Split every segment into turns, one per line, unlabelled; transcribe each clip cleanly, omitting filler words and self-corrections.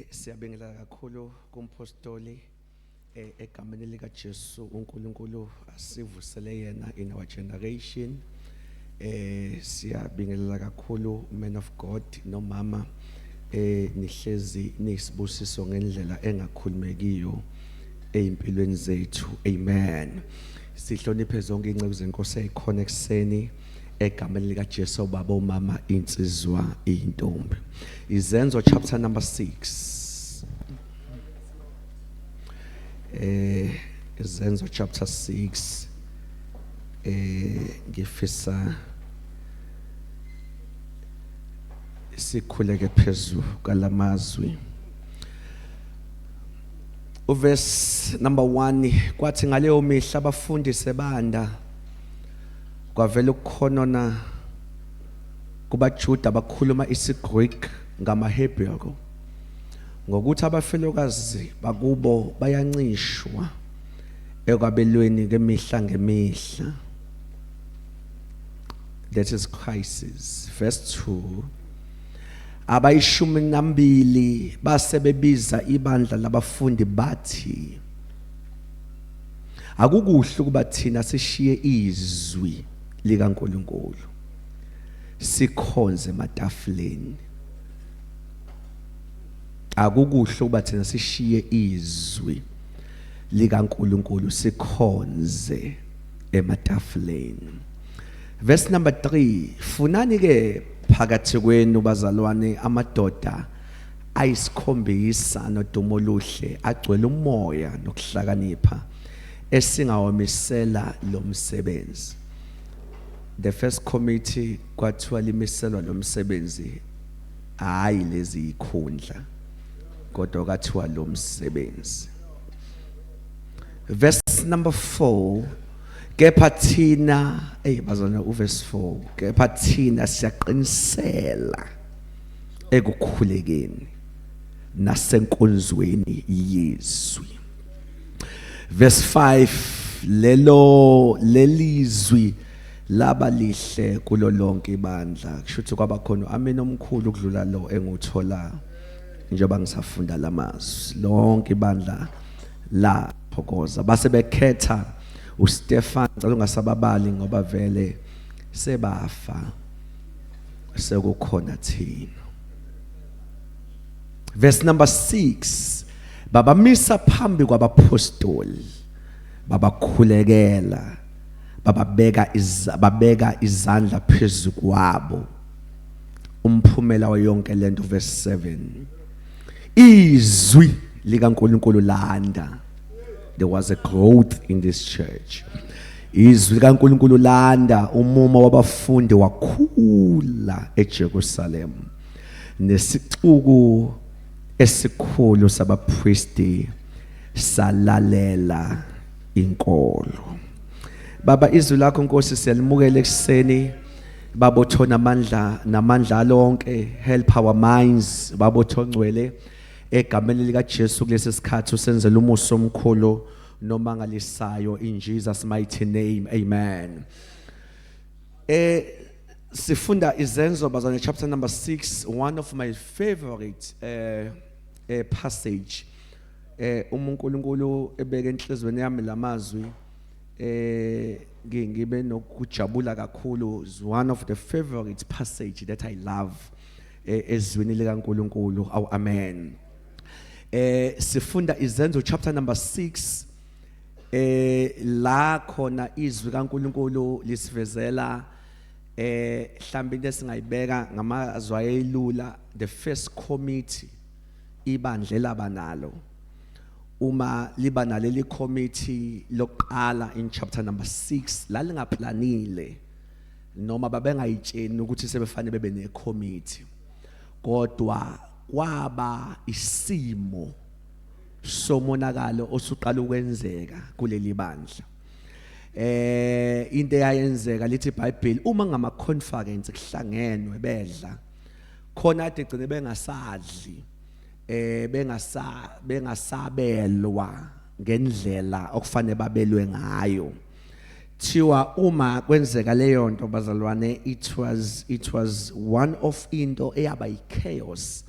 Siyabingelela kakhulu kumpostoli egameni lika Jesu. UNkulunkulu asivusele yena in our generation. Siyabingelela kakhulu, man of God nomama, nihlezi nisibusiso ngendlela engakhulumekiyo ezimpilweni zethu. Amen. Sihloniphe zonke inceku zenkosi ezikhona ekseni egameni lika Jesu, baba, umama, insizwa, intombi. Izenzo chapter number 6. Izenzo chapter 6, ngifisa sikhuleke phezulu kalamazwi. Uverse number 1: Kwathi ngaleyo mihla abafundi sebanda, kwavela ukukhonona kubaJuda abakhuluma isiGreek ngamaHebheru ngokuthi abafelokazi bakubo bayancishwa ekwabelweni kemihla ngemihla. That is crisis. Verse 2: Abayishumi nambili base bebiza ibandla labafundi, bathi, "Akukuhle ukuba thina sishiye izwi likaNkulunkulu, sikhonze ematafuleni. Akukuhle ukuba thina sishiye izwi likaNkulunkulu, sikhonze ematafuleni." Verse number 3: Funani ke phakathi kwenu, bazalwane, amadoda ayisikhombisa nodumo oluhle, agcwele umoya nokuhlakanipha, esingawamisela lo msebenzi. The first committee kwathiwa limiselwa lo msebenzi, hayi lezi ikhundla, kodwa kwathiwa lo msebenzi. Verse number 4: Kepha thina, hey bazalwane, uverse 4: Kepha thina siyaqinisela ekukhulekeni nasenkonzweni yezwi. Verse 5: Lelo lelizwi laba lihle kulo lonke ibandla. Kusho ukuthi kwaba khona amen omkhulu ukudlula lo enguthola njengoba ngisafunda lamazwi. Lonke ibandla la thokoza, base bekhetha uStefan. Ngicela ungasababali ngoba vele sebafa, sekukhona thina. Verse number 6: Babamisa phambi kwabapostoli, babakhulekela, babeka izandla phezu kwabo. Umphumela wayonke lento, verse 7: Izwi likaNkulunkulu landa. There was a growth in this church. Izwi likaNkulunkulu landa, umumo wabafundi wakhula eJerusalem, nesixuku esikhulu sabapristi salalela inkolo. Baba, izwi lakho, Nkosi, siyalimukela ekuseni. Baba othona amandla namandla lonke, help our minds, Baba othongcwele, egameni lika Jesu. Kulesi sikhathi usenzela umusa omkhulu nomangalisayo, in Jesus' mighty name, amen. Sifunda Izenzo, bazalwane, chapter number 6, one of my favorite passage. Uma uNkulunkulu ebeke enhlizweni yami lamazwi, ngibe nokujabula kakhulu. Is one of the favorite passage that I love ezwini likaNkulunkulu. Aw, amen. Sifunda Izenzo chapter number 6, la khona izwi kaNkulunkulu lisivezela mhlambi into esingayibeka ngamazwi ayelula, the first committee ibandla labanalo. Uma liba naleli committee lokuqala in chapter number 6, lalingaplanile noma babengayitsheni ukuthi sebefanele bebe necommittee, kodwa kwaba isimo somonakalo osuqala ukwenzeka kuleli bandla. Into eyayenzeka, lithi iBhayibheli, uma ngama conference kuhlangenwe bedla khona, ade gcine bengasadli, bengasabelwa ngendlela okufanele babelwe ngayo. Thiwa uma kwenzeka leyo nto, bazalwane, it was one of into eyaba ichaos.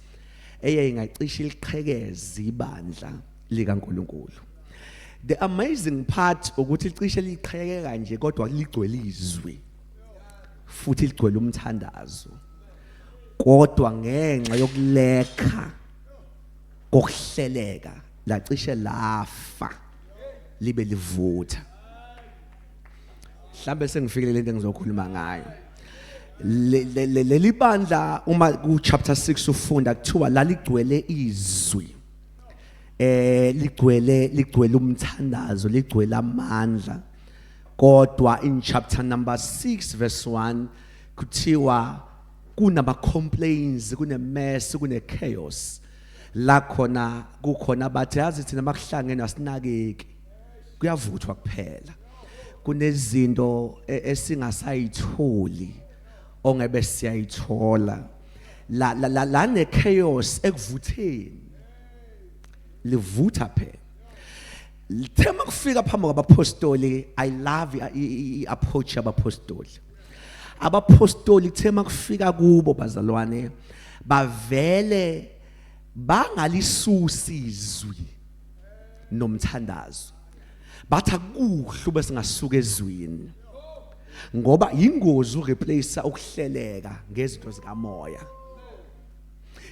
Eyayingacisha iliqhekeza ibandla likaNkuluNkulu. The amazing part ukuthi licishe liqhekeka nje, kodwa ligcwele izwi futhi ligcwele umthandazo, kodwa ngenxa yokulekha kokuhleleka lacishe lafa libe livutha. Mhlambe sengifikile lento engizokhuluma ngayo. Leli bandla, uma ku chapter 6 ufunda, kuthiwa laligcwele izwi, ligcwele umthandazo, ligcwele amandla, kodwa in chapter number 6 verse 1 kuthiwa kunama complaints, kune mess, kune chaos la khona. Kukhona bathi, yazi thina makuhlangene asinakeki, kuyavuthwa kuphela, kunezinto esingasayitholi ongebe siyayithola la la la, la ne chaos ekuvutheni, livutha phela. Lithe makufika phambi kwabapostoli, I love i-approach yabapostoli. Abapostoli kuthe makufika kubo, bazalwane, bavele bangalisusi izwi nomthandazo, bathi akuhle ube singasuka ezwini, ngoba yingozi ureplace ukuhleleka ngezinto zikamoya,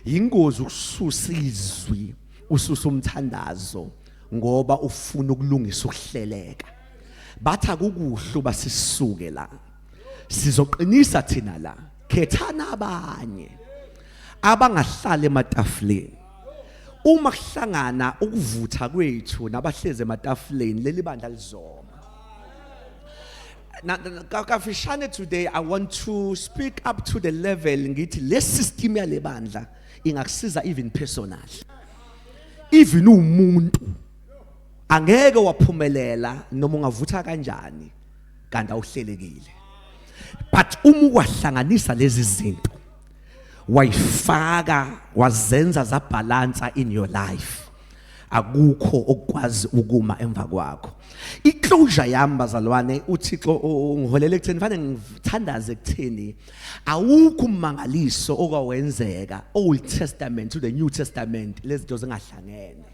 yingozi ukususa izwi, ususa umthandazo ngoba ufuna ukulungisa ukuhleleka. Bathi akukuhle uba sisuke la, sizoqinisa thina la, khethana abanye abangahlala ematafuleni uma kuhlangana ukuvutha kwethu nabahlezi ematafuleni, leli bandla lizoma. Kafishane, today I want to speak up to the level ngithi le system yale bandla ingakusiza even personal, even umuntu angeke waphumelela noma ungavutha kanjani kanti awuhlelekile. But uma ukwahlanganisa lezi zinto, wayifaka, wazenza zabhalansa in your life, akukho okukwazi ukuma emva kwakho. Iclosure yami, bazalwane, uThixo ungiholele ekutheni fanele ngithandaze ekutheni awukho ummangaliso okwawenzeka Old Testament to the New Testament lezi zinto zingahlangene.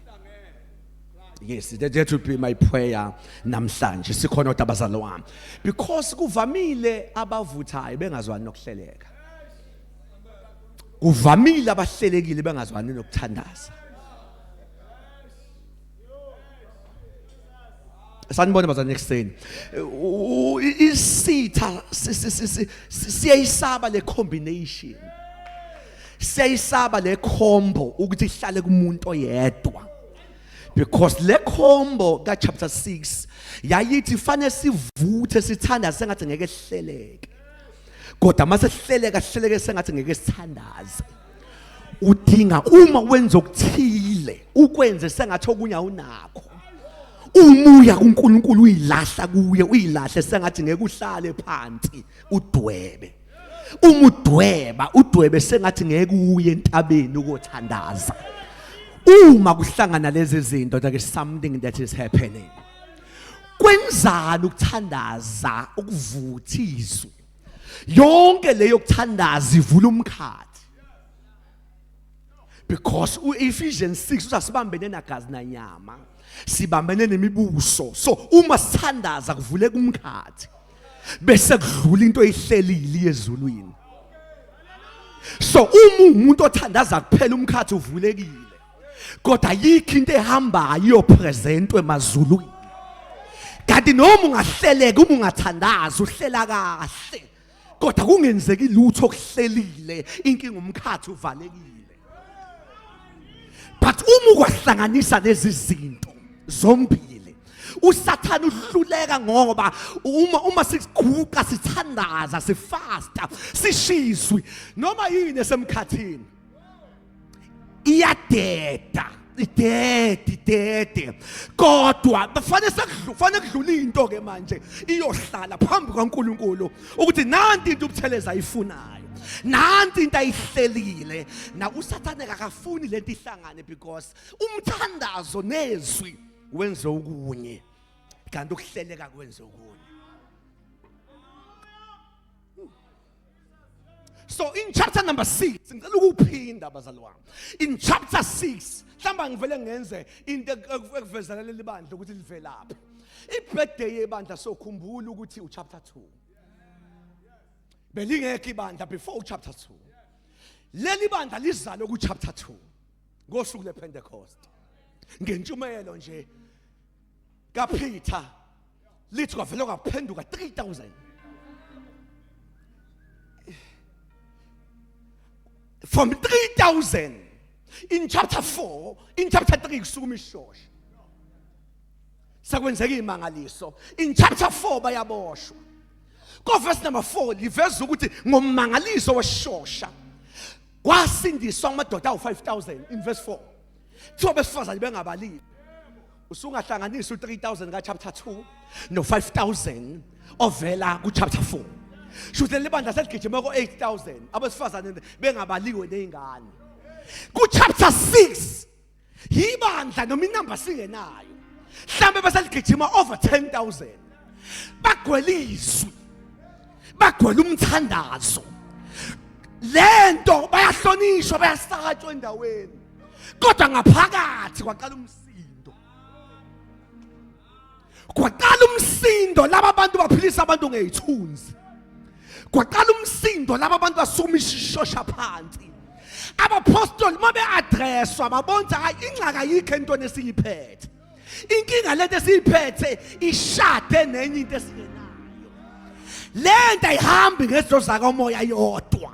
Yes, that would be my prayer namhlanje. Sikhona kodwa, bazalwane? Because kuvamile abavuthayo bengazwani nokuhleleka, kuvamile abahlelekile bengazwani nokuthandaza. Sanibona, bazalwane, ekuseni. Isitha siyayisaba le combination, siyayisaba le combo ukuthi ihlale kumuntu oyedwa, because le combo ka chapter 6 yayithi fanele sivuthe, sithanda sengathi ngeke sihleleke, kodwa mase sihleleka, sihleleke sengathi ngeke sithandaze. Udinga uma wenza okuthile ukwenze sengathi okunye awunakho. Umuya kuNkulunkulu uyilahla kuye, uyilahle sengathi ngeke uhlale phansi udwebe. Uma udweba, udwebe sengathi ngeke uye entabeni ukothandaza. Uma kuhlangana lezi zinto, there is something that is happening. Kwenzani ukuthandaza, ukuvutha izwi, yonke leyo kuthandaza ivula umkhathi, because uEphesians 6 usasibambene nagazi nanyama, sibambene nemibuso. So uma sithandaza kuvuleka umkhathi, bese kudlula into eyihlelile ezulwini. So uma umuntu othandaza kuphela, umkhathi uvulekile, kodwa yikho into ehambayo iyopresentwe emazulwini. Kanti noma ungahleleka, uma ungathandaza, uhlela kahle kodwa kungenzeki lutho okuhlelile, inkinga umkhathi uvalekile. But uma ukwahlanganisa lezi zinto zombili, uSathane uhluleka, ngoba uma siguqa, sithandaza, sifasta, sishizwi, noma yini esemkhathini iyadeda, idede, idede, kodwa bafanele sekudlula, kudlula into ke manje iyohlala phambi kaNkuluNkulu ukuthi nanti into uButhelezi ayifunayo, nanti into ayihlelile. Na uSathane akafuni lento ihlangane, because umthandazo nezwi wenze okunye, kanti ukuhleleka kwenze okunye. So in chapter number 6, ngicela ukuphinda bazalwane. In chapter 6, mhlamba ngivele ngenze into ekuvezela leli bandla ukuthi livelaphi. I-birthday yebandla sokhumbula ukuthi uchapter 2. Belingekho ibandla before uchapter 2. Leli bandla lizalwe kuchapter 2 ngosuku lePentecost. Ngentshumayelo nje kaPeter lithi kwavele kwaphenduka 3000. From 3000 in chapter 4, in chapter 3 kusukuma ishosha. Sekwenzeka imangaliso. In chapter 4 bayaboshwa. Ko verse number 4 liveza ukuthi ngomangaliso weshosha kwasindiswa amadoda awu5000 in verse 4. Kuthiwa besifazane bengabaliwe. Usungahlanganisa u3000 ka chapter 2 no 5000 ovela ku chapter 4. Shuthi leli bandla seligijima ko 8000 abesifazane bengabaliwe nezingane. Ku chapter 6 yibandla noma inamba singenayo. Mhlambe baseligijima over 10000. Bagwele izwi. Bagwele umthandazo. Lento bayahlonishwa bayasatshwa endaweni. Kodwa ngaphakathi kwaqala umsindo. Kwaqala umsindo laba bantu baphilisa abantu ngezithunzi. Kwaqala umsindo laba bantu basukuma ishishosha phansi. Abapostoli mabe-addresswa babona hayi ingxaki ayikho entweni esiyiphethe. Inkinga lento esiyiphethe ishade nenye into esingenayo. Lento ayihambi ngezinto zakamoya yodwa.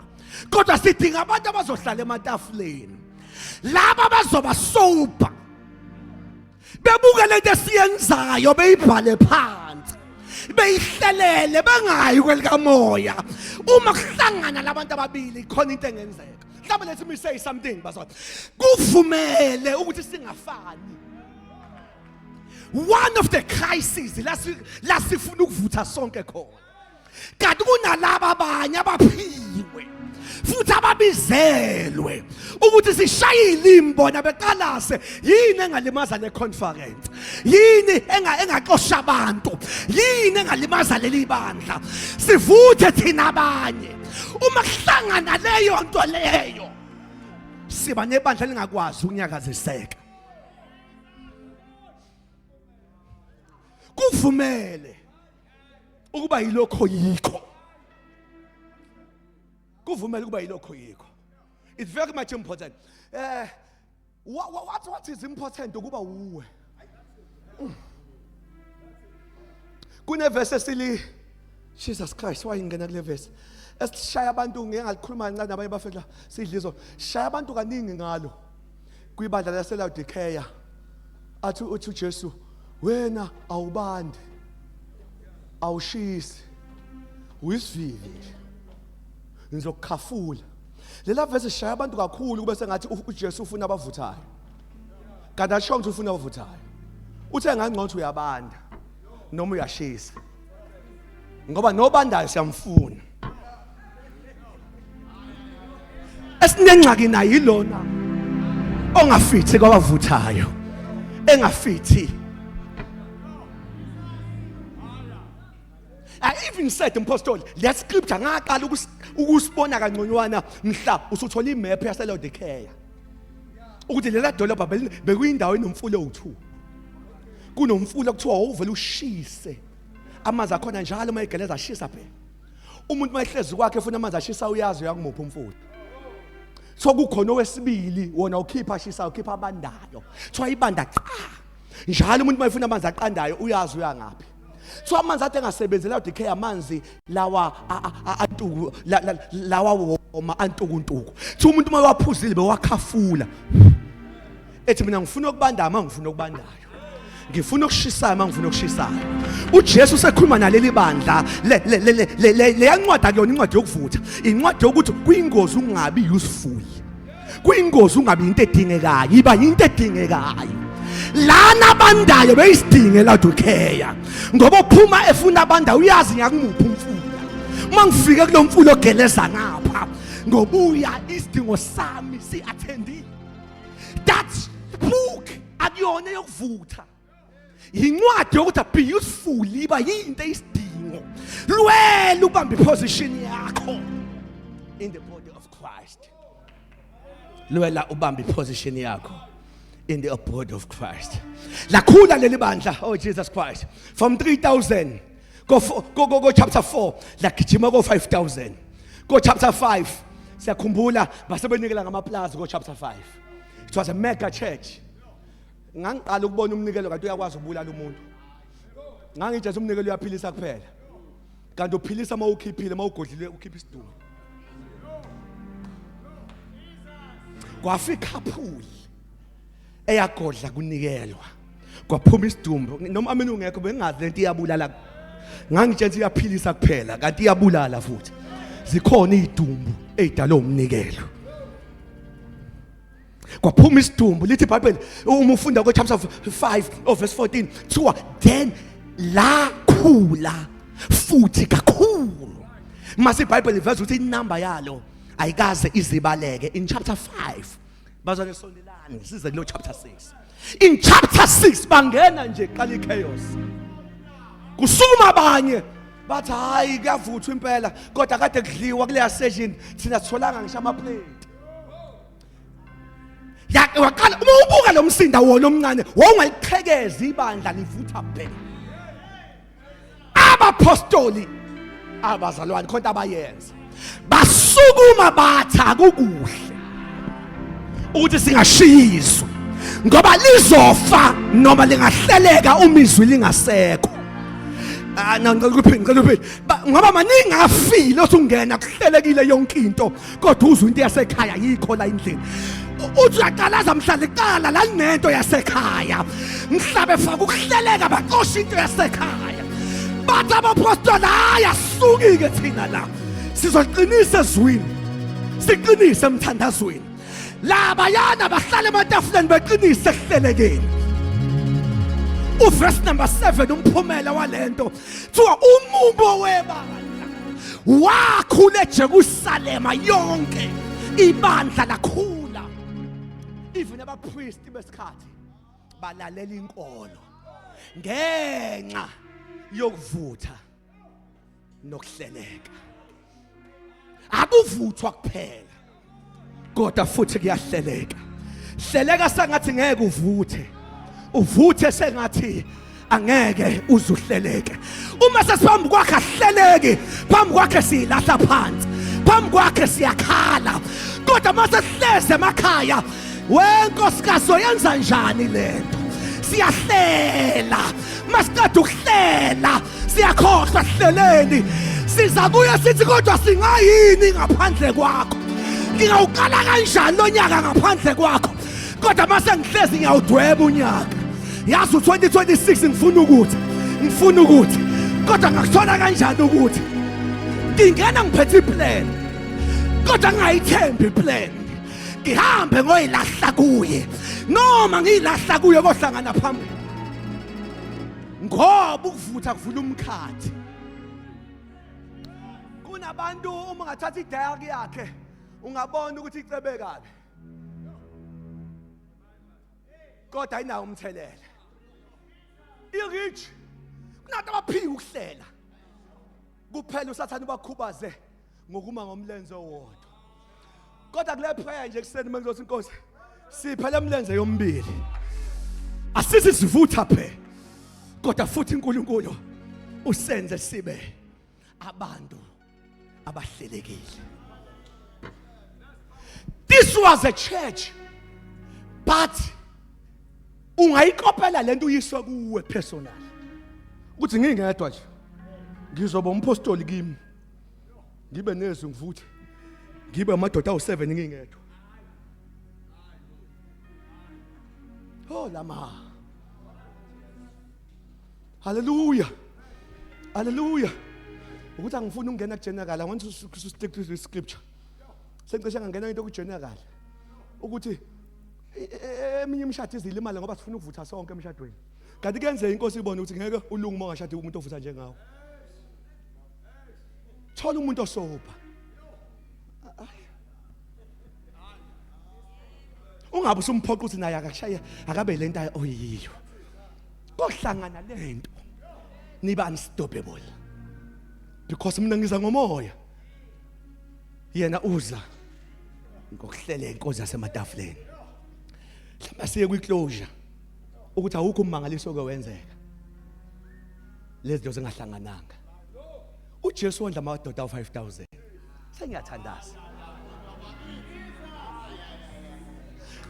Kodwa sidinga abantu abazohlala ematafuleni. Laba bazoba sober. Bebuke lento esiyenzayo beyibhale phansi. Beyihlelele bengayi kwelikamoya. Uma kuhlangana labantu ababili khona into engenzeka. Mhlawumbe let me say something bazalwane. Kuvumele ukuthi singafani. One of the crises lasifuna ukuvutha sonke khona. Kanti kunalaba abanye abaphiwe futhi ababizelwe ukuthi sishaye ilimi bona beqalase yini engalimaza le conference, yini engaxosha abantu, yini engalimaza leli bandla, sivuthe thina abanye. Uma kuhlangana leyo nto leyo siba nebandla elingakwazi ukunyakaziseka. Kuvumele ukuba yilokho yikho, kuvumele ukuba yilokho yikho. It's very much important. What is important ukuba uwe. Kune verse esili Jesus Christ wayingena kule verse esishaya abantu, ngeke ngalikhuluma kancane abanye bafethu sidlizo shaya abantu kaningi ngalo kwibandla laseLaodicea. Athi uthi uJesu wena awubandi awushisi uyisivivi nje ngizokukhafula. Lela verse shaya abantu kakhulu kube sengathi uJesu ufuna abavuthayo, kanti asho ukuthi ufuna abavuthayo. Uthe ngangcono uyabanda noma uyashisa, ngoba nobandayo siyamfuna. Esinengxaki nayo yilona ongafithi kwabavuthayo, engafithi. I even said mpostoli le scripture ngaqala ukusibona kangconywana mhla usuthola imap yaseLaodicea ukuthi lela dolobha bekuyindawo enomfula owu2. Kunomfula kuthiwa wawuvela ushise amanzi akhona njalo uma igeleza ashisa phela. Umuntu mayehlezi kwakhe efuna amanzi ashisa uyazi uyakumupha umfula. So kukhona owesibili wona ukhipha ashisa ukhipha abandayo. Kuthiwa ibanda cha. Njalo umuntu mayefuna amanzi aqandayo uyazi uyangaphi. Kuthiwa amanzi ade engasebenzi Laodicea amanzi lawa antuku lawa woma antukuntuku. Kuthiwa umuntu uma waphuzile bewakhafula. Ethi mina ngifuna okubandayo uma ngifuna okubandayo. Ngifuna okushisayo uma ngifuna okushisayo. uJesu usekhuluma naleli bandla le le le le leyancwadi akuyona incwadi yokuvutha. Incwadi yokuthi kuyingozi ungabi useful. Kuyingozi ungabi into edingekayo, iba into edingekayo. Lana abandayo beyisidinge Laodicea. Ngoba uphuma efuna abandayo uyazi ngiyakumupha umfula. Uma ngifike kulomfula ogeleza ngapha ngobuya isidingo sami si-attendile. That book akuyona yokuvutha. Yincwadi yokuthi be useful, iba yinto eyisidingo. Lwela ubambe iposition yakho. in the body of Christ. Lwela ubambe iposition yakho in the body of Christ. Lakhula leli bandla, oh Jesus Christ, from 3000 go go go, go chapter 4 lagijima go 5000. Go chapter 5 siyakhumbula basebenikela ngamaplaza go chapter 5. It was a mega church. Ngangiqala ukubona umnikelo kanti uyakwazi ukubulala umuntu. Ngangijeza umnikelo uyaphilisa kuphela. Kanti uphilisa uma ukhiphile, uma ugodlile ukhipha isidumbu. Kwafika ikhaphuli eyagodla kunikelwa. Kwaphuma isidumbu noma mina ungekho bengingazi lento iyabulala. Ngangitshela iyaphilisa kuphela kanti iyabulala futhi. Zikhona izidumbu ezidalwe umnikelo. Kwaphuma isidumbu lithi iBhayibheli uma ufunda ko chapter 5 of verse 14 kuthiwa then lakhula futhi kakhulu. Mase iBhayibheli iveza ukuthi inamba yalo ayikaze izibaleke in chapter 5. Bazwane sondelani size kulo chapter 6. In chapter 6 bangena nje qala ichaos. Kusukuma abanye bathi hayi kuyavuthwa impela kodwa kade kudliwa kuleya session thina sitholanga ngisho ama plate. Waqala uma ubuka lo msinda wona omncane wawungaliqhekeza ibandla livutha bhe. Abapostoli abazalwane khonto abayenza basukuma bathi akukuhle ukuthi singashiyizwa ngoba lizofa noma lingahleleka uma izwi lingasekho. Ah, ngicela ukuphinde, ngicela ukuphinde. Ngoba maningi afile osungena kuhlelekile yonke into kodwa uzwa into yasekhaya yikho la endlini. Uthi uyaqalaza mhla liqala la linento yasekhaya, mhla befaka ukuhleleka baxosha into yasekhaya. Bathi abapostoli hayi asisuki-ke thina la, sizoqinisa ezwini, siqinise emthandazweni. Labayana bahlala ematafuleni beqinise ekuhlelekeni. Uverse number 7 umphumela walento kuthiwa umumbo webandla wakhula eJerusalema yonke, ibandla lakhula. Even abapristi besikhathi balalela inkolo ngenxa yokuvutha nokuhleleka. Akuvuthwa kuphela kodwa futhi kuyahleleka. Hleleka sengathi ngeke uvuthe, uvuthe sengathi angeke uzuhleleke. Uma sesiphambi kwakhe ahleleki, phambi kwakhe siyilahla phansi, phambi kwakhe siyakhala. Kodwa uma sesihleze emakhaya, wenkosikazi oyenza njani lento? Siyahlela. Masiqeda ukuhlela siyakhohlwa sihleleni, siza kuye sithi kodwa singayini ngaphandle kwakho? Ngingawuqala kanjani lo nyaka ngaphandle kwakho? Kodwa mase ngihlezi ngiyawudweba unyaka, yazi u-2026 ngifuna ukuthi, ngifuna ukuthi, kodwa ngakuthola kanjani ukuthi ngingena ngiphethe iplan kodwa ngingayithembi iplan, ngihambe ngoyilahla kuye noma ngiyilahla kuye kohlangana phambili, ngoba ukuvutha kuvula umkhathi. Kunabantu uma ungathatha idayari yakhe ungabona ukuthi icebe kabi, kodwa ayinawo umthelela. I-rich kunabantu abaphika ukuhlela kuphela, usathane ubakhubaze ngokuma ngomlenze owodwa. Kodwa kule prayer nje ekuseni uma ngizothi inkosi siphe le mlenze yombili, asithi sivutha phe, kodwa futhi uNkulunkulu usenze sibe abantu abahlelekile. This was a church, but ungayikopela lento uyiswe kuwe personal, ukuthi ngingedwa nje ngizoba umpostoli kimi, ngibe nezwi ngivuthe, ngibe amadoda awu7 ngingedwa. Oh lama, haleluya, haleluya. Ukuthi angifuni ukungena kugeneral, I want to stick to the scripture. Sengicishe ngangena into kugeneral ukuthi eminye imishado izilimala ngoba sifuna ukuvutha sonke emshadweni, kanti kuyenzeka inkosi ibone ukuthi ngeke ulunge uma ungashadi umuntu ovutha njengawe. Thola umuntu osoba, ungabe usumphoqa ukuthi naye akakushaye akabe lento oyiyo, kohlangana lento niba unstoppable, because mina ngiza ngomoya. Yena uza ngokuhlela inkozi yasematafuleni. Mhlawumbe siye kwi-closure ukuthi awukho ummangaliso oke wenzeka lezi zinto zingahlangananga. uJesu wondla amadoda awu-5000. Sengiyathandaza,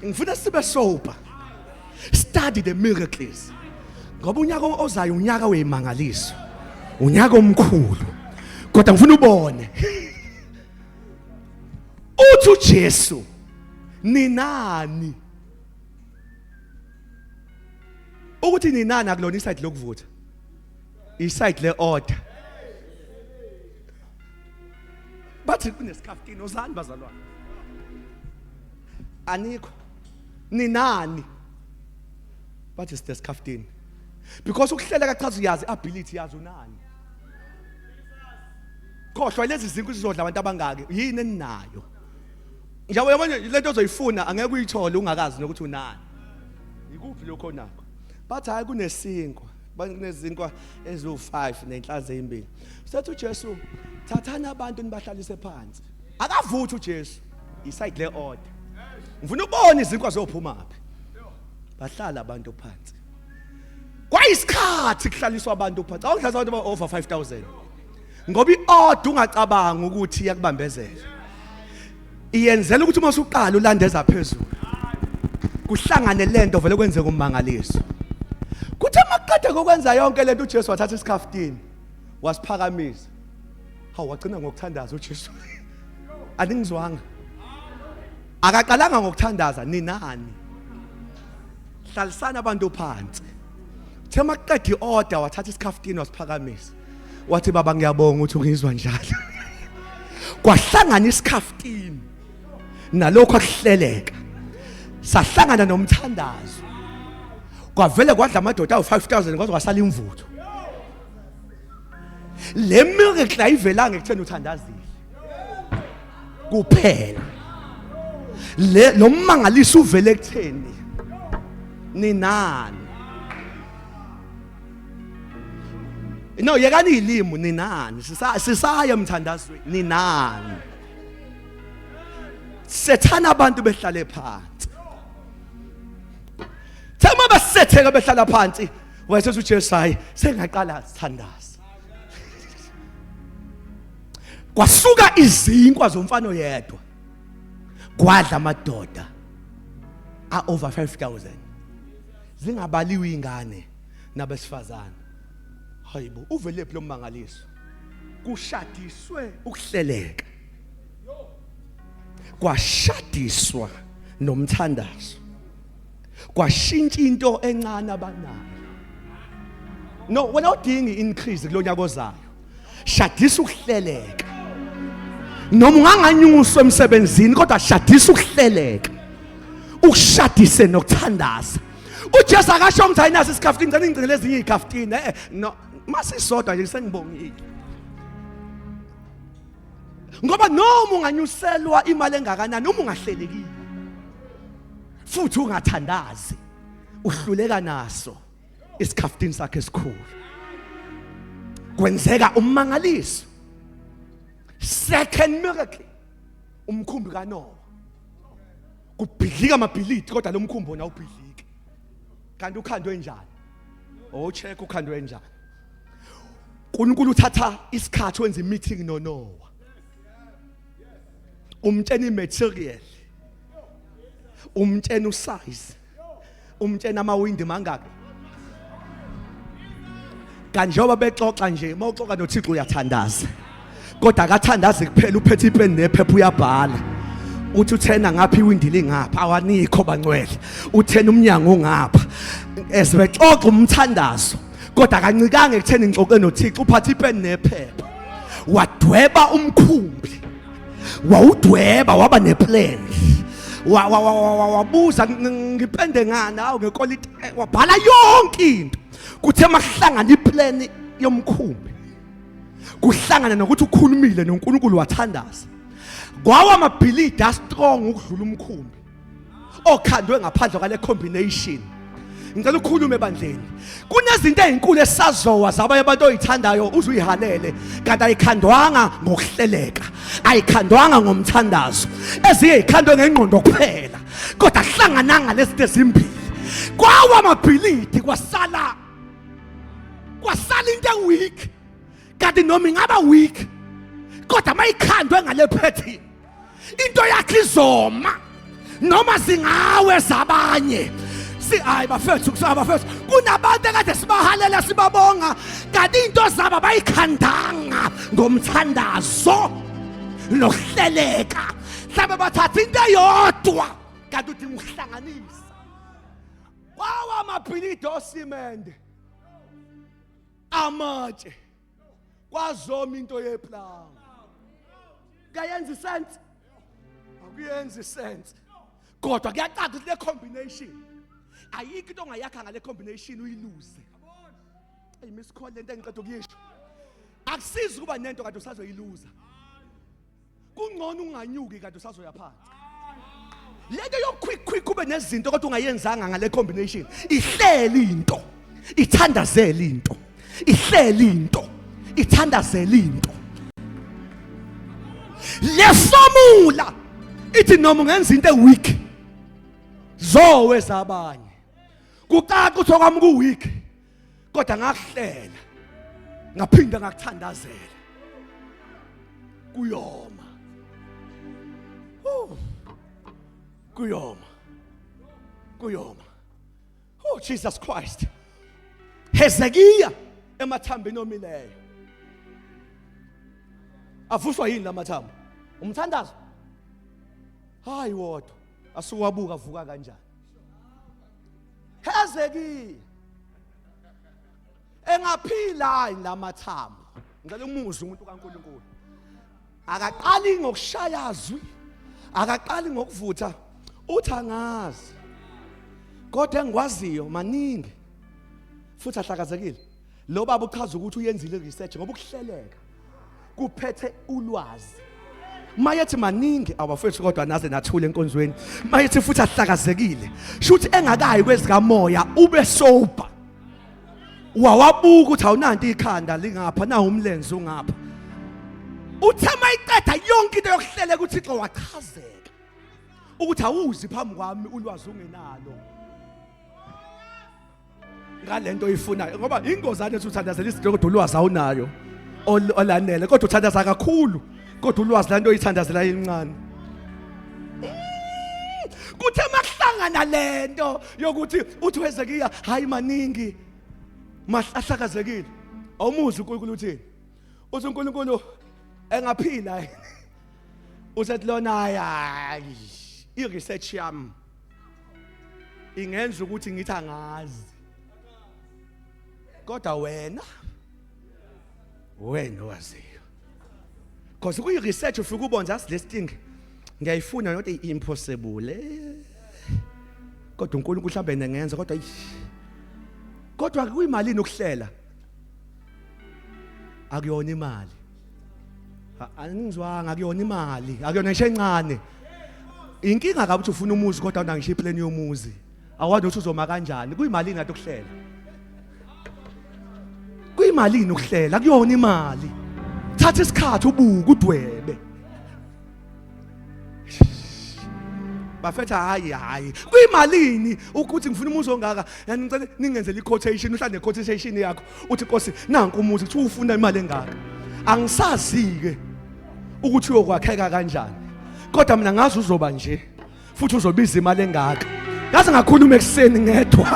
ngifuna sibe sober, study the miracles, ngoba unyaka ozayo unyaka weyimangaliso, unyaka omkhulu. Kodwa ngifuna ubone uthi uJesu ninani, ukuthi ninani akulona iside lokuvutha, iside le order. Bathi kunesikhaftini ozani bazalwane, anikho ninani, bathi sinesikhaftini because ukuhleleka chaza uyazi ability yazi unani. Khohlwa lezi zinkwa izodla abantu abangaki, yini eninayo? Njengoba yabona lento ozoyifuna angeke uyithole ungakazi nokuthi unani, ikuphi lokho onakho. Bathi hayi, kunesinkwa, kunezinkwa eziwu5 nenhlanzi ezimbili. Sethi uJesu, thathani abantu nibahlalise phansi. Akavuthi uJesu, iside le order. Ngifuna ubone izinkwa zophuma phi. Bahlala abantu phansi. Kwayisikhathi kuhlaliswa abantu phansi, awudlalisa abantu ba over 5000, ngoba iorder ungacabanga ukuthi iyakubambezela, iyenzela ukuthi uma usuqala ulandeza phezulu kuhlangane lento, vele kwenzeka ummangaliso. Kuthe maqede kokwenza yonke lento, uJesu wathatha isikhafutini wasiphakamisa. Hawu, wagcina ngokuthandaza uJesu. Aningizwanga? Akaqalanga ngokuthandaza ninani, hlalisana abantu phansi. Uthe maqeda iorder wathatha isikhafutini wasiphakamisa, wathi, "Baba, ngiyabonga ukuthi ungizwa njalo." Kwahlangana isikhafutini nalokho akuhleleka, sahlangana nomthandazo, kwavele kwadla amadoda awu-5000 kwaze kwasala imvutho. Le miracle ayivelanga ekutheni uthandazile kuphela, le lo mmangaliso uvele ekutheni ninani. No, yekani izilimi, ninani, sisaya emthandazweni. Ninani, sethana abantu behlale phansi. Thema basetheka behlala phansi, wayesethi uJesu, hayi, sengaqala sithandaza. Kwasuka izinkwa zomfana oyedwa kwadla amadoda a over 5000, zingabaliwe ingane nabesifazane. Hayibo, uvelephi lo mmangaliso? Kushadiswe ukuhleleka, kwashadiswa nomthandazo, kwashintsha into encane abanayo. No, wena udingi increase kulonyaka ozayo, shadisa ukuhleleka. Noma unganganyuswa emsebenzini, kodwa shadisa ukuhleleka, ukushadise nokuthandaza. UJesu akasho ukuthi ayinaso isikhafutini, ngicela ngigcine ezinye izikhafutini. Eh, no, masisodwa nje sengibongile, ngoba noma unganyuselwa imali engakanani, uma ungahlelekile futhi ungathandazi, uhluleka naso isikhafutini sakhe esikhulu. Kwenzeka ummangaliso. Second miracle, umkhumbi kaNoah. Kubhidlika amabhilidi, kodwa lo mkhumbi wona ubhidlike. Kanti ukhandwe njani? Oh, check ukhandwe njani. uNkulunkulu uthatha isikhathi wenza imeeting noNoah, umtshena imaterial, umtshena usize, umtshena amawindi mangaki. Kanjengoba bexoxa nje, uma uxoxa noThixo uyathandaza, kodwa akathandazi kuphela, uphethe ipeni nephepha uyabhala. Uthi uthena ngapha, iwindi lingapha, awanikho bangcwele, uthena umnyango ungapha. Ezibexoxa umthandazo, kodwa akancikanga ekutheni ngixoxe noThixo, uphathe ipeni nephepha wadweba umkhumbi, wawudweba waba neplan, wabuza ngipende ngani, awu ngekoliti, wabhala yonke into. Kuthe makuhlangana iplan yomkhumbi, kuhlangana nokuthi ukhulumile noNkulunkulu wathandaza, kwawa amabhilidi astrong ukudlula umkhumbi okhandwe ngaphandle kwale combination. Ngicela ukukhuluma ebandleni. Kunezinto ezinkulu esazowa zabanye abantu oyithandayo uze uyihalele kanti ayikhandwanga ngokuhleleka, ayikhandwanga ngomthandazo, ezinye ikhandwe ngengqondo kuphela, kodwa kuhlangananga lezi zinto ezimbili. Kwawa amabhilidi kwasala into eweak, kanti noma ingaba weak kodwa mayikhandwe ngale pattern into yakhe izoma noma zingawe zabanye. Si hayi bafethu, kusaba bafethu, kunabantu ekade sibahalela sibabonga kanti into zabo bayikhandanga ngomthandazo nokuhleleka. Mhlawumbe bathatha into eyodwa kanti udinga ukuhlanganisa. Kwawa amabhilidi osimende, amatshe, kwazoma into yeplanga. Kuyayenza isense? Akuyenzi isense, kodwa kuyacaca ukuthi le combination ayikho into ongayakha ngale combination uyiluze. Hey miss call, lento engiqeda ukuyisho, akusizi ukuba nento kade usazoyiluza. Kungcono unganyuki kade usazoya phansi. Lento yo quick quick ube nezinto kodwa ungayenzanga ngale combination. Ihleli into, ithandazele into, ihleli into, ithandazele into. Le formula ithi noma ungenza into eweak, zowe zabanye kucaca ukuthi okwami ku weak, kodwa ngakuhlela ngaphinda ngakuthandazela, kuyoma. Oh, kuyoma, kuyoma. Oh Jesus Christ. Hezekiya emathambeni omileyo avuswa yini lamathambo? Umthandazo? Hayi wodwa asuwabuka avuka kanjani. Hezekiya engaphila yini lamathambo? Ngicela umuzwe umuntu kaNkuluNkulu. Akaqali ngokushaya zwi, akaqali ngokuvutha, uthi angazi, kodwa engikwaziyo maningi futhi ahlakazekile. Lo baba uchaza ukuthi uyenzile research ngoba ukuhleleka kuphethe ulwazi. Mayethi maningi awafethu, kodwa naze nathule enkonzweni. Mayethi futhi ahlakazekile, shuthi engakayi kwezikamoya ube sober, wawabuka ukuthi awunanto, ikhanda lingapha na umlenze ungapha. Uthe mayiqeda yonke into yokuhleleka uThixo wachazeka ukuthi awuzi phambi kwami ulwazi ungenalo ngalento oyifunayo, ngoba ingozane ethi uthandazela izinto kodwa ulwazi awunayo olanele, kodwa uthandaza kakhulu kodwa ulwazi lanto oyithandazela incane. Kuthe makuhlangana lento yokuthi uthi uHezekiya hayi maningi mahlahlakazekile, awumuzi uNkulunkulu uthini? Uthi uNkulunkulu engaphila, usethi lona hayi, i-research yami ingenza ukuthi ngithi angazi, kodwa wena owaziyo. Because kuyi research ufike ubone just this thing ngiyayifuna, not impossible, kodwa uNkulunkulu mhlambe nengenza, kodwa kodwa kuyimalini ukuhlela? Akuyona imali, angizwanga, akuyona imali, akuyona ngisho encane. Inkinga kabi ukuthi ufuna umuzi kodwa awuna ngisho iplan yomuzi, awazi ukuthi uzoma kanjani. Kuyimalini ngathi ukuhlela? Kuyimalini ukuhlela? Akuyona imali. Thatha isikhathi ubuke udwebe bafetha. Hayi hayi, kuyimalini ukuthi ngifuna umuzi ongaka? Yani ngicela ningenzele i-quotation. Uhlale ne-quotation yakho, uthi Nkosi nanku umuzi, kuthiwa ufuna imali engaka. Angisazi-ke ukuthi uyokwakheka kanjani, kodwa mina ngazi uzoba nje futhi uzobiza imali engaka. Ngaze ngakhuluma ekuseni ngedwa,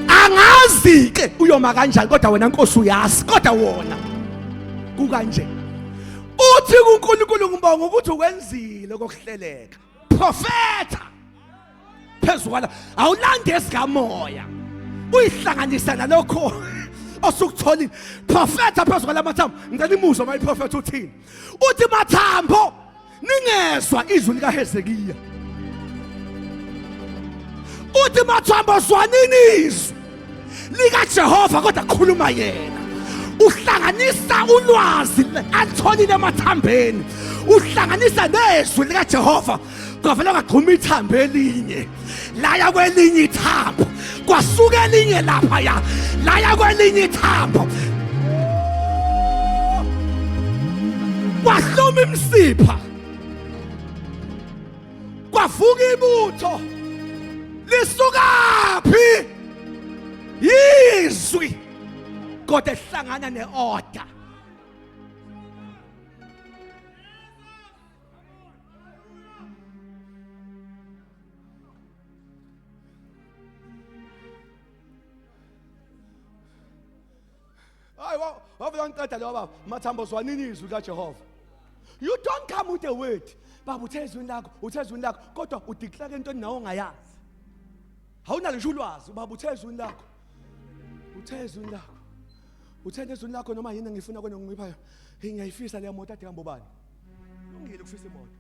angazi-ke uyoma kanjani, kodwa wena Nkosi uyazi. Kodwa wona kukanje, uthi kuNkulunkulu ngibonga ukuthi ukwenzile kokuhleleka. Profeta phezu kwala, awulande esikamoya, uyihlanganisa nalokho osukutholile. Profeta phezu kwala mathambo. Ngicela imuzwa uma iprofetha uthini. Uthi mathambo, ningezwa izwi likaHezekiya. Uthi mathambo, zwanini izwi likaJehova, kodwa khuluma yena. Uhlanganisa ulwazi alitholile emathambeni, uhlanganisa nezwi likaJehova. Kwavela kwagxuma ithambo elinye laya kwelinye ithambo, kwasuka elinye lapha ya laya kwelinye ithambo, kwahluma imsipha, kwavuka ibutho. Lisukaphi? Yizwi kodwa ehlangana neorder. Hayi, wavula ngiqeda lo baba Mathambo, zwanini izwi kaJehova. You don't come with a word. Baba uthe ezwini lakho, uthe ezwini lakho, kodwa udeclare into nawe ongayazi. Awunalo nje ulwazi, baba uthe ezwini lakho. Uthe ezwini lakho. Uthe ezwini lakho noma yini ngifuna kwena ngipha. Ngiyayifisa le moto ade hamba ubani. Lungile ukufisa imoto.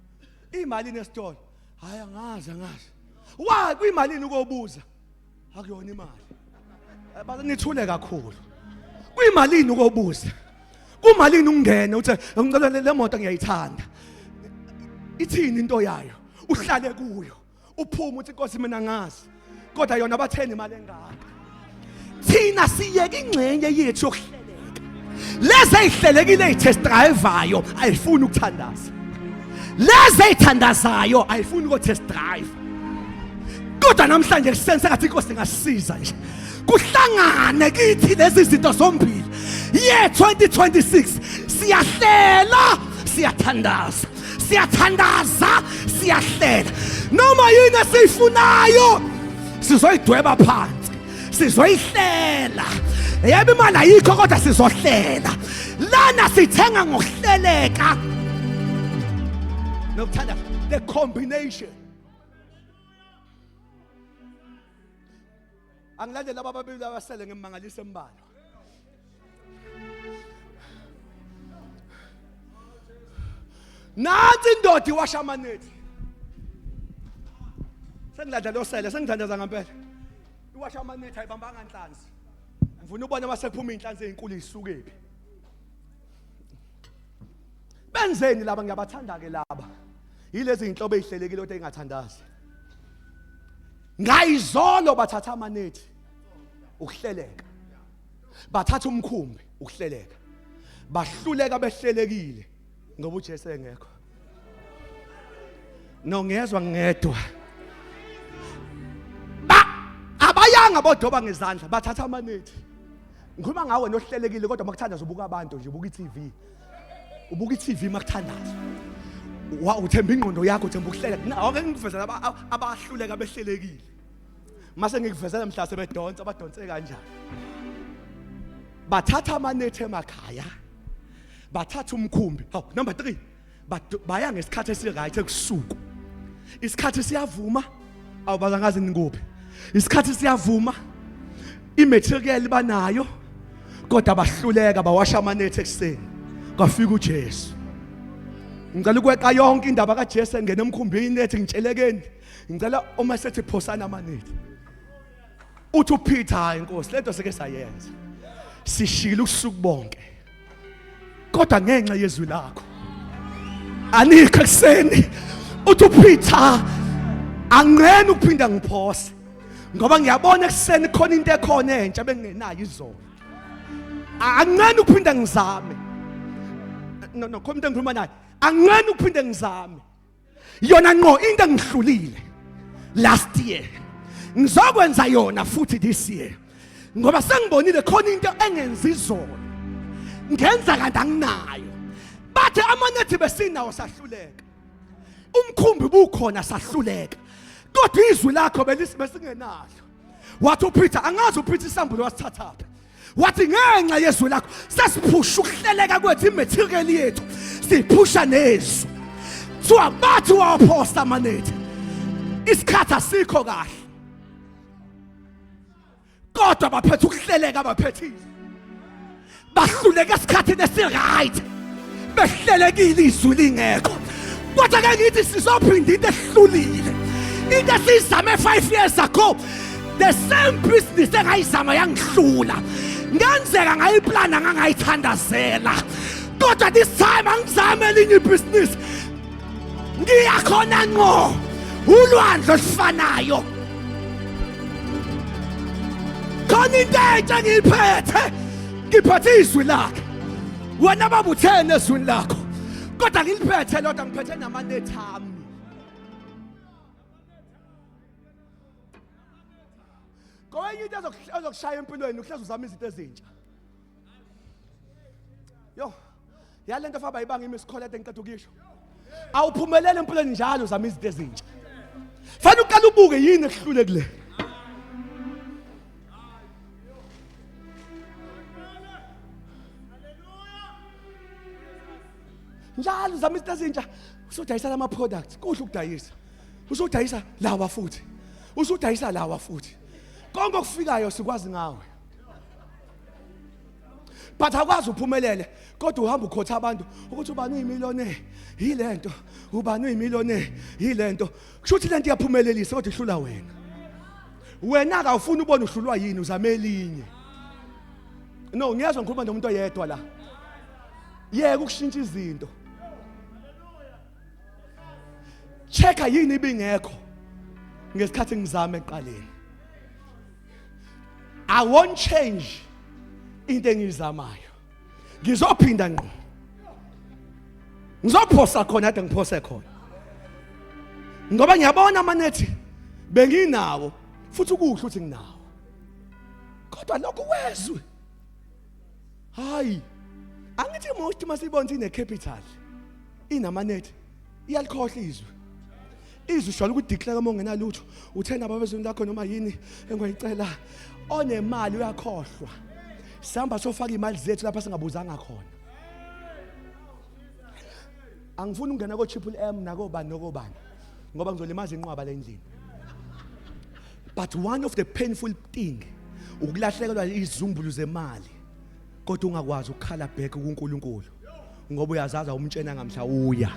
Imali nesitolo. Hayi angazi angazi. Why kuyimalini ukobuza? Akuyona imali. Baze nithule kakhulu. Kuyimalini ukobuza? Kumalini ukungena uthe ngicela le moto ngiyayithanda. Ithini into yayo? Uhlale kuyo. Uphume uthi Nkosi mina ngazi. Kodwa yona batheni imali engaka? Thina siyeke ingxenye yethu yokuhleleka. Lezi ezihlelekile ezitest driveayo ayifuni ukuthandaza. Lezi ezithandazayo ayifuni uko test drive. Kodwa namhlanje kuseni sengathi inkosi ingasiza nje. Kuhlangane kithi lezi zinto zombili. Year 2026 siyahlela, siyathandaza. Siyathandaza, siyahlela. Noma yini esiyifunayo sizoyidweba phansi. Sizoyihlela. Yebo imali ayikho kodwa sizohlela. Lana sithenga ngokuhleleka. Nokuthanda the combination. Angilandeli laba ababili abasele ngimmangalisa embalwa. Nansi indoda iwasha amanethi. Sengilandela osele sengithandaza ngempela. Iwasha amanethi ayibambanga nhlanzi. Ngifuna ubona mase kuphuma inhlanzi ezinkulu isukephi. Benzeni laba ngiyabathanda ke laba. Yilezi inhlobo ezihlelekile kodwa engathandazi. Ngayizolo bathatha amanethi ukuhleleka. Bathatha umkhumbi ukuhleleka. Bahluleka behlelekile ngoba uJesu engekho. No ngezwa ngedwa. Ba abayanga bodoba ngezandla bathatha amanethi. Ngikhuluma ngawe nohlelekile kodwa makuthandaza ubuka abantu nje ubuka iTV. Ubuka iTV makuthandaza. Wa uthemba ingqondo yakho uthemba ukuhlela. Awake ngikuvezela abahluleka behlelekile. Mase ngikuvezela mhla sebedonsa badonse kanjani. Bathatha amanethi emakhaya. Bathatha umkhumbi. Hawu number 3. Baya ngesikhathi esiright ekusuku. Isikhathi siyavuma. Awubaza ngazi nikuphi. Isikhathi siyavuma. Imaterial banayo kodwa bahluleka bawasha amanethi ekuseni. Kwafika uJesu. Ngicela ukweqa yonke indaba kaJesu engena emkhumbini ethi ngitshelekeni. Ngicela uma sethi phosana amanethi. Uthi uPeter hayi Nkosi lento seke sayenza. Sishilo usuku bonke. Kodwa ngenxa yezwi lakho anikho ekuseni. Uthi uPeter angqeni ukuphinda ngiphose ngoba ngiyabona ekuseni khona into ekhona entsha bengingenayo izolo. Angqeni ukuphinda ngizame. No no khona into engikhuluma naye. Angqeni ukuphinda ngizame. Yona ngqo into engihlulile last year ngizokwenza yona futhi this year ngoba sengibonile khona into engenza izolo ngenza kanti anginayo. Bathi amanethi besinawo sahluleka, umkhumbi bukhona sahluleka, kodwa izwi lakho besingenalo. Wathi uPeter angazi uPeter isambulo wasithathaphi. Wathi ngenxa yezwi lakho sesiphusha ukuhleleka kwethu imaterial yethu siphusha nezwi. Kuthiwa bathi wawaphosta amanethi isikhathi asikho kahle kodwa baphethe ukuhleleka baphethe izwi. Bahluleka esikhathini esiright behlelekile izwi lingekho. Kodwa ke ngithi sizophinda into ehlulile, into esiyizame 5 years ago, the same business engayizama yangihlula. Ngenzeka ngayiplana ngangayithandazela, kodwa this time angizame elinye ibhizinisi, ngiyakhona ngqo. Ulwandle olufanayo. Khona into entsha engiyiphethe, ngiphethe izwi lakhe. Wena baba utheni ezwini lakho? Kodwa ngiliphethe lodwa, ngiphethe namanethi ami. Kwenye into ezokushaya empilweni uhlezi uzama izinto ezintsha. Yo, yalento faba ibanga imisikholete ngiqeda ukuyisho. Awuphumelele empilweni njalo uzama izinto ezintsha. Fanele uqale ubuke yini ekuhlule kule. Njalo uzama izinto ezintsha, usudayisa lama products, kuhle ukudayisa. Usudayisa lawa futhi. Usudayisa lawa futhi. Konke okufikayo sikwazi ngawe. But akwazi uphumelele kodwa uhamba ukhotha abantu ukuthi ubani uyimillionaire yilento, ubani uyimillionaire yilento. Kusho ukuthi lento iyaphumelelisa kodwa ihlula wena. Wena ka ufuna ubone uhlulwa yini, uzame elinye. No, ngiyezwa ngikhuluma nomuntu oyedwa la. Yeka ukushintsha izinto. Checka yini ibingekho ngesikhathi ngizama ekuqaleni. I won't change into engiyizamayo. Ngizophinda ngqo. Ngizophosa khona ade ngiphose khona. Ngoba ngiyabona amanethi benginawo futhi ukuhle ukuthi nginawo. Kodwa lokhu wezwe. Hayi. Angithi most masibona ine capital. Inamanethi. Iyalikhohla izwi. Izwi ujwayele ukudeclare uma ungenalutho. Uthena baba ezweni lakho noma yini engayicela. Onemali uyakhohlwa. Sihamba sofaka imali zethu lapha singabuzanga khona. Angifuni ukungena ko Triple M nakobani nokobani ngoba ngizolimaza inqwaba lendlini. But one of the painful thing ukulahlekelwa izizumbulu zemali kodwa ungakwazi ukukhala back kuNkulunkulu ngoba uyazaza umtshena ngamhla uya.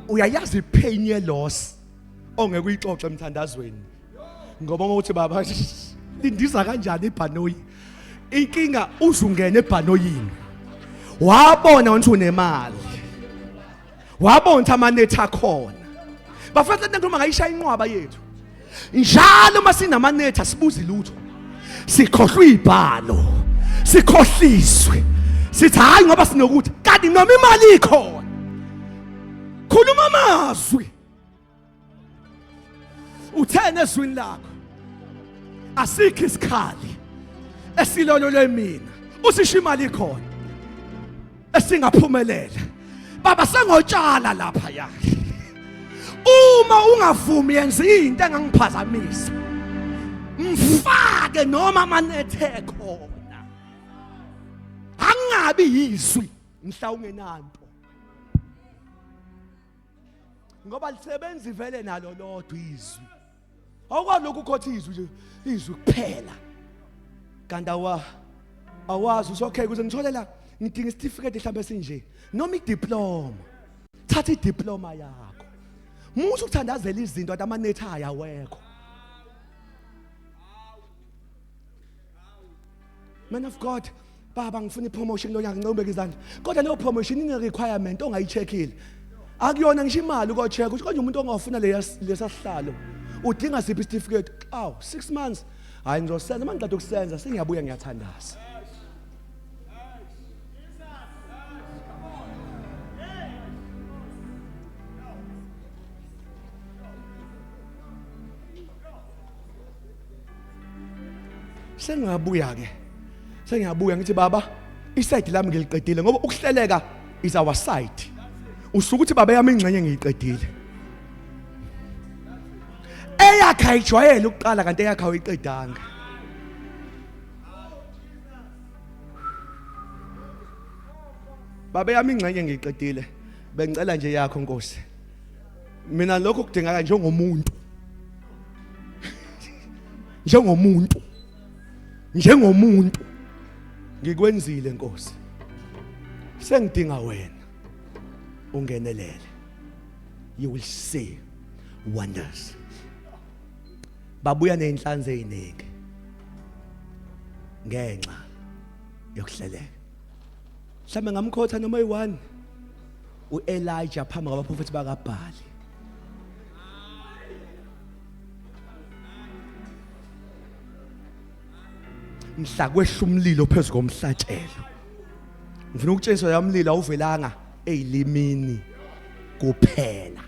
Uyayazi ipain ye loss ongeke uyixoxe emthandazweni ngoba uma uthi baba lindiza kanjani ibhanoyi, inkinga uzungena ebhanoyini wabona ukuthi unemali, wabona ukuthi amanethi akhona. Bafethu lento ngikhuluma ngayishaya inqwaba yethu njalo uma sinamanethi asibuzi lutho, sikhohlwa izibhalo, sikhohliswe sithi hayi ngoba sinokuthi, kanti noma imali ikhona. Khuluma amazwi, uthene ezwini lakho asikho isikhali esilololwe mina, usisho imali ikhona esingaphumelela. Baba sengotshala lapha ya, uma ungavumi yenza into engangiphazamisa, mfake noma amanethe khona, angabi yizwi mhla ungenanto, ngoba lisebenzi vele nalo lodwa izwi. Awukwazi ukhotha izwi nje, izwi kuphela, kanti awazi usokhe ukuze ngithole la ngidinga isitifiketi mhlawumbe esinje noma idiploma. Thatha idiploma yakho, musa ukuthandazela izinto athi amanethi ayawekho. Man of God, baba ngifuna ipromotion lo nyaka, ngicela ubeke izandla. Kodwa leyo promotion ine requirement ongayicheckile. Akuyona ngisho imali ukocheck ukuthi konje umuntu ongafuna lesa sihlalo udinga siphi isitifiketi. Aw, 6 months, hayi ngizosenza uma ngiqeda ukusenza sengiyabuya ngiyathandaza. Sengiyabuya ke, sengiyabuya ngithi baba iside lami ngiliqedile, ngoba ukuhleleka is our side. Usuke uthi baba yami ingxenye ngiyiqedile, eyakhe ayijwayele ukuqala kanti eyakhe awuyiqedanga. Baba yami ingxenye ngiyiqedile, bengicela nje yakho Nkosi. Mina lokho kudingeka njengomuntu, njengomuntu, njengomuntu ngikwenzile Nkosi, sengidinga wena ungenelele. You will see wonders. Babuya nezinhlanzi eziningi ngenxa yokuhleleka. Mhlawumbe ngamkhotha noma yi-1. uElijah phambi kwabaprofeti bakaBhali. Mhla kwehla umlilo phezu komhlatshelo. Ngifuna ukutshengisa yamlilo awuvelanga eyilimini kuphela.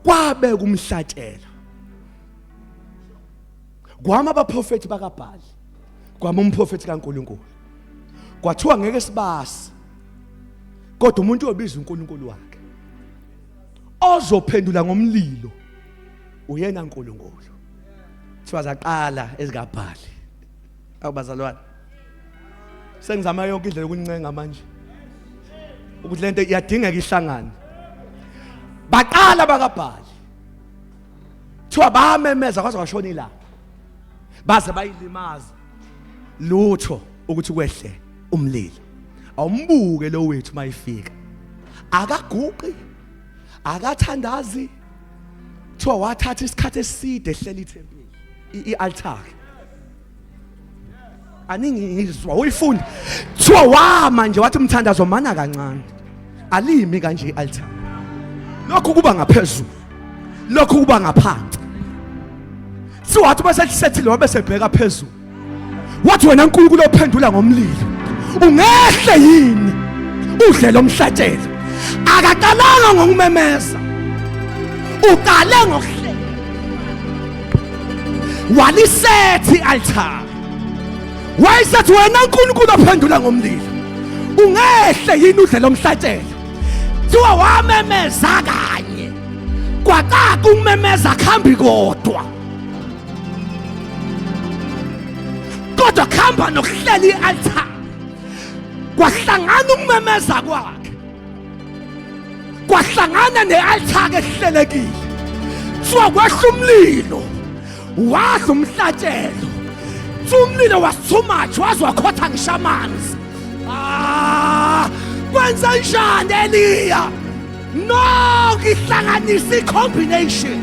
Kwabe kumhlatshelo. Kwama abaprofeti bakaBhali. Kwama umprofeti kaNkuluNkulu. Kwathiwa ngeke sibase. Kodwa umuntu obiza uNkulunkulu wakhe ozophendula ngomlilo uyena uNkulunkulu. Kuthiwa zaqala ezikaBhali. Awubazalwane. Sengizama yonke indlela yokuncenga manje. Ukuthi lento iyadingeka ihlangane. Baqala bakaBhali. Kuthiwa bamemeza kwaze kwashona ilanga. Baze bayilimaza. Lutho ukuthi kwehle umlilo. Awumbuke lo wethu mayifika. Akaguqi. Akathandazi. Kuthiwa wathatha isikhathi eside ehleli ithempeli, i-altar. Aningizwa uyifunda. Kuthiwa wama nje wathi umthandazo mana kancane. Alimi kanje i-altar. Lokhu kuba ngaphezulu. Lokhu kuba ngaphansi. Kuthiwa wathi bese sethile wabe sebheka phezulu. Wathi wena uNkulunkulu ophendula ngomlilo. Ungehle yini udle lomhlatshelo? Akaqalanga ngokumemeza. Uqale ngokuhlela. Walisethi altar. Wayesethi wena uNkulunkulu ophendula ngomlilo. Ungehle yini udle lomhlatshelo? Kuthiwa wamemeza kanye. Kwacaca ukumemeza kuhambi kodwa. Kodwa kuhamba nokuhlela i-altar. Kwahlangana ukumemeza kwakhe. Kwahlangana ne-altar ehlelekile. Kuthiwa kwehla umlilo. Wadla umhlatshelo. Kuthiwa umlilo was too much waze wakhotha ngisho amanzi. Ah, kwenza njani Eliya? No, ngihlanganisa i-combination.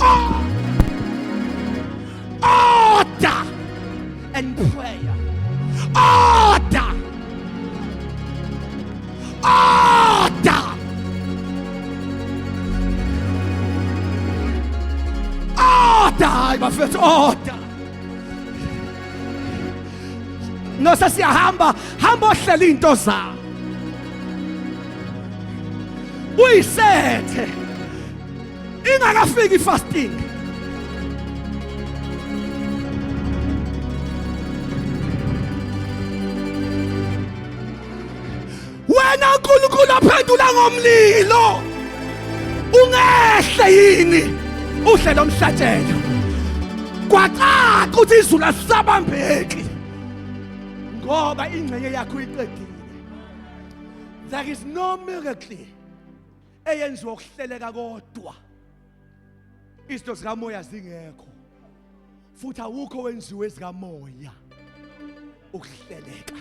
Oh. Order and prayer. Order. Order. Order, hayi bafethu, order. No sesiyahamba, hamba ohlela into zakho. Uyisethe. Ingakafiki fasting. Wena uNkulunkulu aphendula ngomlilo. Ungehle yini uhle lomhlatshelo? Kwacaca ukuthi izulu asisabambeki ngoba ingxenye yakho uyiqedile. There is no miracle eyenziwa ukuhleleka kodwa izinto zikamoya zingekho, futhi awukho wenziwe ezikamoya ukuhleleka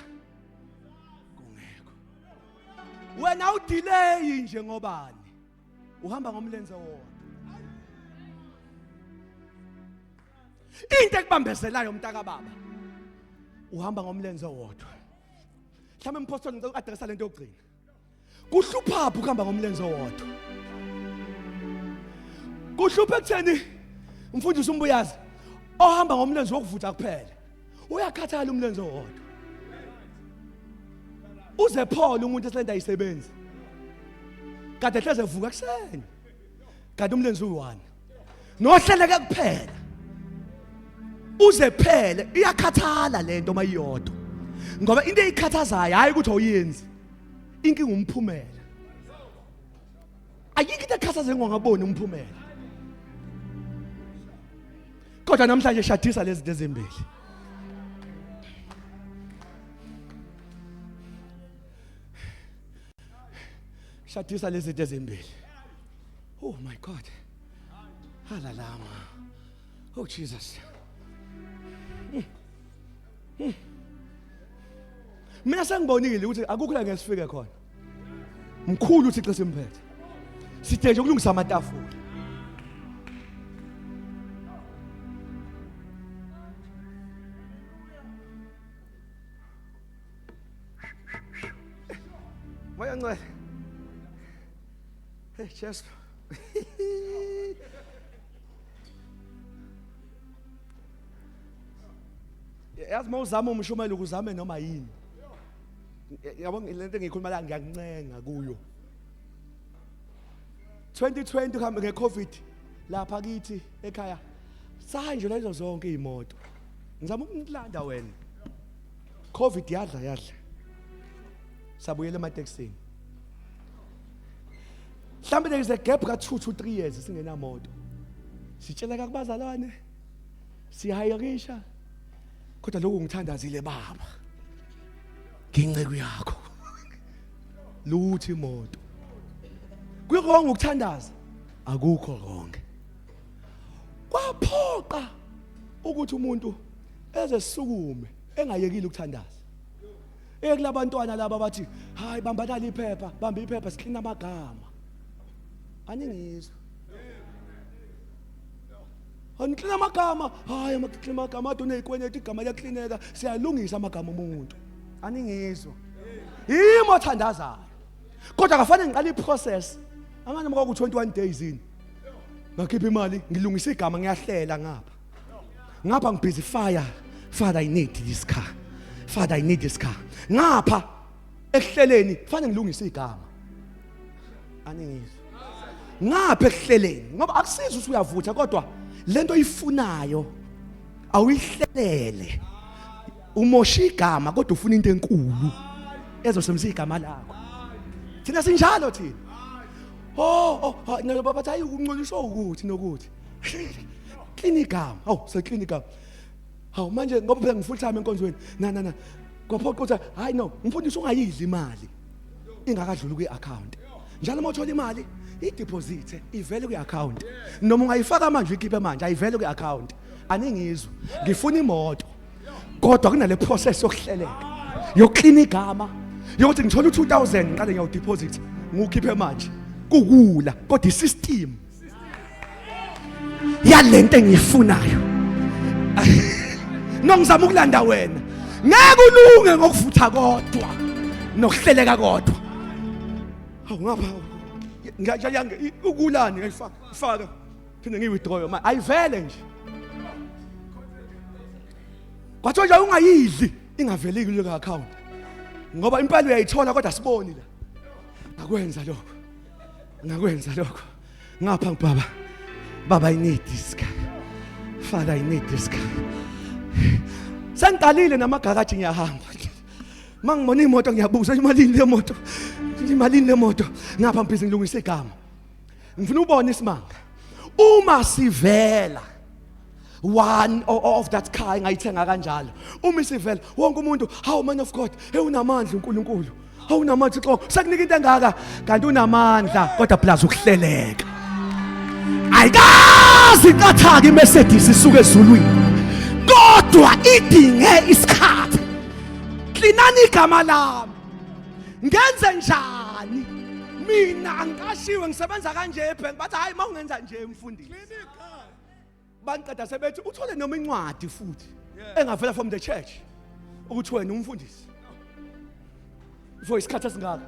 kungekho. Wena udelay nje ngobani? Uhamba ngomlenze wodwa. Into ekubambezelayo mntaka baba, uhamba ngomlenze wodwa. Mhlawumbe mpostoli ngicela uaddressa lento yokugcina. Kuhlupha phi ukuhamba ngomlenze owodwa? Kuhlupha ekutheni umfundisi umbuyazi ohamba ngomlenze wokuvutha kuphela. Uyakhathala umlenze owodwa. Uze phole umuntu esilenda ayisebenzi. Kade hleze evuka kuseni. Kade umlenze uyi-one. Nohleleke kuphela. Uze phele iyakhathala lento mayiyodwa. Ngoba into eyikhathazayo hayi ukuthi awuyenzi. Inkinga umphumela. Ayikho into ekhathaza engingaboni umphumela. Kodwa namhlanje shadisa lezi zinto ezimbili. Shadisa lezi zinto ezimbili. Oh my God. Halalama. Oh Jesus. Mina sengibonile ukuthi akukho la ngeke sifike khona. Mkhulu uThixo simphethe. Side nje ukulungisa amatafula. Ngcwele. Hey Jesu. Yazi mawuzama umshumelo ukuzame noma yini. Yabo lento engiyikhuluma la ngiyakuncenga kuyo. 2020 kuhambe ngeCovid lapha kithi ekhaya sanje lezo zonke izimoto. Ngizama ukulanda wena. Covid yadla yadla. Sabuyela ematekisini. Mhlambe there is a gap ka 2 to 3 years singenamoto. Sitsheleka kubazalwane. Sihayirisha. Kodwa lokhu ngithandazile baba. Nginceku yakho. Lutho imoto. Kuyonke ukuthandaza. Akukho konke. Kwaphoqa ukuthi umuntu eze sukume engayekile ukuthandaza. Ekulabantwana laba bathi hayi bambanali iphepha, bamba iphepha siklina amagama. Aningizwa. Aniklina amagama, hayi amaklina amagama ade uneyikweneti igama liyaklineka, siyalungisa amagama omuntu. Aningizwa. Yimo othandazayo. Kodwa akafanele ngiqale iprocess. Angani uma kwaku 21 days in. Ngakhipha imali, ngilungisa igama ngiyahlela ngapha. Ngapha ngibhizi fire. Father I need this car. Father I need this car. Ngapha ekuhleleni fanele ngilungise igama. Aningizwa. Ngapha ekuhleleni ngoba akusizi ukuthi uyavutha kodwa lento oyifunayo awuyihlelele. Umosha igama kodwa ufuna into enkulu ezosebenzisa igama lakho. Thina sinjalo thina. Oh, oh, nalo baba bathi hayi ukuncoliswa ukuthi nokuthi. Clean igama. Hawu, se clean igama. Hawu manje ngoba phela ngifull time enkonzweni. Na na na. Kwaphoqa ukuthi hayi no, mfundisi ungayidli imali. Ingakadluli kwi account. Njalo uma uthola imali, i-deposit ivele kwi account. Noma ungayifaka manje uyikhiphe manje, ayivele kwi account. Aningizwa. Ngifuna imoto. Kodwa kunale process yokuhleleka. Yokuclean igama. Yokuthi ngithola u2000 ngiqale ngiyawu deposit ngiwukhiphe manje. Kukula kodwa isystem yalento engiyifunayo. No ngizama ukulanda wena. Ngeke ulunge ngokuvutha kodwa nokuhleleka kodwa. Hawu ngapha ngiyayange ukulani ngayifaka ifaka phinde ngiyi-withdraw manje ayivele nje. Kwathiwa nje ungayidli ingaveli kulo account. Ngoba impela uyayithola kodwa siboni la. Ngakwenza lokho. Ngakwenza lokho. Ngapha baba. Baba I need this car. Father I need this car. Sengiqalile namagaraji ngiyahamba. Mangibona imoto ngiyabuza imalini le moto. Imalini le moto? Ngapha ngibhizi ngilungisa igama. Ngifuna ubone isimanga. Uma sivela one of that car engayithenga kanjalo uma isivela wonke umuntu how man of God hey unamandla uNkulunkulu awunamandla uxoko sekunika into engaka kanti unamandla kodwa plus ukuhleleka ayikazi iqathaka iMercedes isuke ezulwini kodwa idinge isikhathi klinani igama lami ngenze njani mina angiqashiwe ngisebenza kanje ebank bathi hayi mawungenza nje mfundisi bangiqeda sebethi uthole noma incwadi futhi engavela from the church ukuthi wena umfundisi for isikhathi esingaka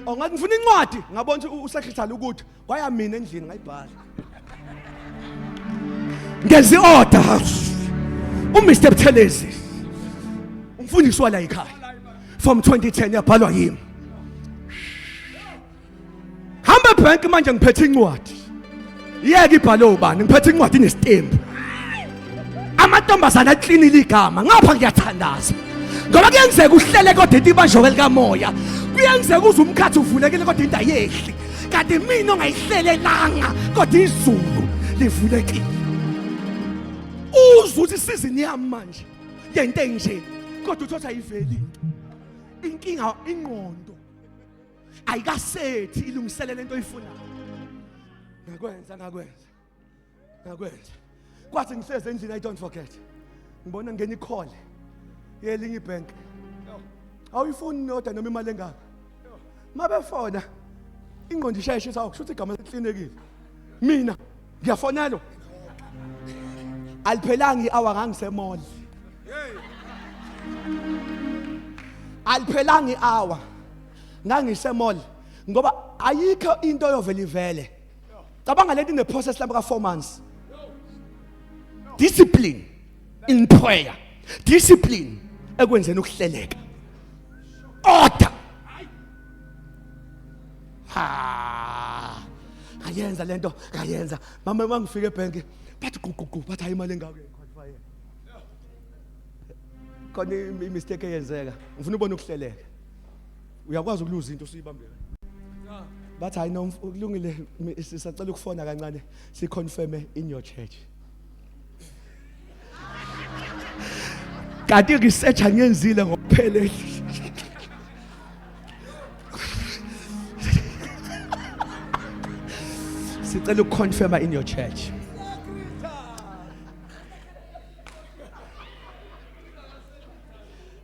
ongathi ngifuna incwadi ngabona ukuthi usecretary ukuthi kwaya mina endlini ngayibhala ngenza iorder uMr Buthelezi umfundisi wala ekhaya from 2010 yabhalwa yimi hamba ebank manje ngiphethe incwadi yeke ibhale ubani ngiphethe incwadi inestembu amantombazana aklinile igama ngapha ngiyathandaza ngoba kuyenzeka uhlele kodwa into ibanjoke likamoya kuyenzeka uze umkhathi uvulekile kodwa into ayehli kanti mina ongayihlelelanga kodwa izulu livulekile uzwe ukuthi isizini yami manje yento enje kodwa uthothi ayiveli into inkinga ingqondo ayikasethi ilungiselele into oyifunayo ngakwenza ngakwenza ngakwenza kwathi ngihlezi endlini i don't forget ngibona ngena icall yelinye ibank awuyifuni noda noma imali engaka mabefona ingqondo isheshe ithi awusho ukuthi igama liklinekile mina ngiyafonelwa aliphelanga i-hour ngangisemall aliphelanga i-hour. Ngangise mall ngoba ayikho into yovela ivele. Cabanga lento ine process lapha ka 4 months. Discipline in prayer. Discipline ekwenzeni ukuhleleka. Order. Ha. Ngayenza lento, ngayenza. Mama mangifika ebank bathi gugugu bathi hayi imali engako qualify. Khona i mistake eyenzeka. Ngifuna ubone ukuhleleka. Uyakwazi ukuluza into usuyibambile. Bathi hayi no kulungile sisacela ukufona kancane si confirm in your church. Kanti research angiyenzile ngokuphelele. Sicela ukuconfirma in your church.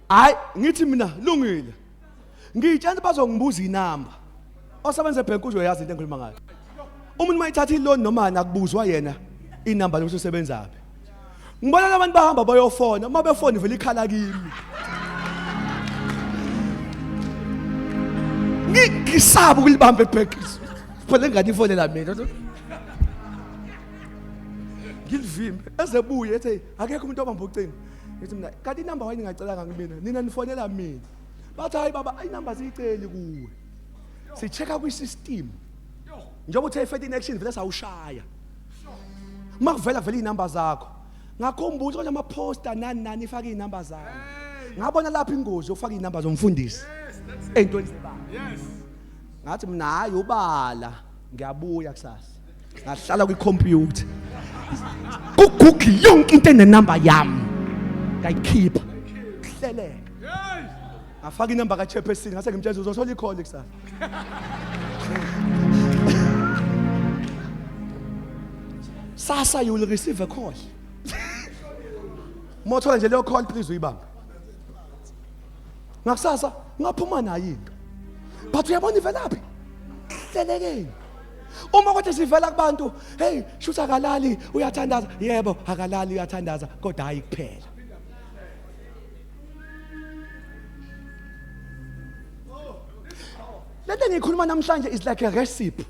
Hayi ngithi mina lungile. Ngiyitshela bazongibuza inamba. Osebenza ebhenki uzoyazi into engikhuluma ngayo. Umuntu mayithatha iloan noma nakubuzwa yena inamba lokuthi usebenzaphi. Ngibona labantu bahamba bayofona, uma befona ivele ikhala kimi. Ngisaba ukulibamba ebhenki. Phela ingane ifonela mina. Ngilivimbe ezebuye ethi akekho umuntu obamba ucingo. Ngithi mina kanti inamba wayini ngacelanga kumina, nina nifonela mina. Bathi hayi baba inamba siyiceli kuwe. Si-check-a kwi-system. Njengoba uthe i-faith in action vele sawushaya. Uma kuvela vele iy'namba zakho. Ngakhumbula ukuthi ama-poster nani nani ifake iy'namba zami. Ngabona lapho ingozi yokufaka iy'namba zomfundisi ey'ntweni zebandla. Ngathi mina hayi ubala ngiyabuya kusasa. Ngahlala kwikhompyutha. KuGoogle yonke into enenamba yami. Ngayikhipha. Kuhleleka. Ngafaka inamba ka-chairperson ngase ngimtshela uzothola i-call kusasa. Sasa you will receive a call. Mothola nje leyo call please uyibambe. Ngakusasa ngaphuma nayo into. But uyabona ivelaphi? Hlelekeni. Uma kodwa sivela kubantu, hey, shuthi akalali uyathandaza. Yebo, akalali uyathandaza kodwa hayi kuphela. Lento engiyikhuluma namhlanje is like a recipe.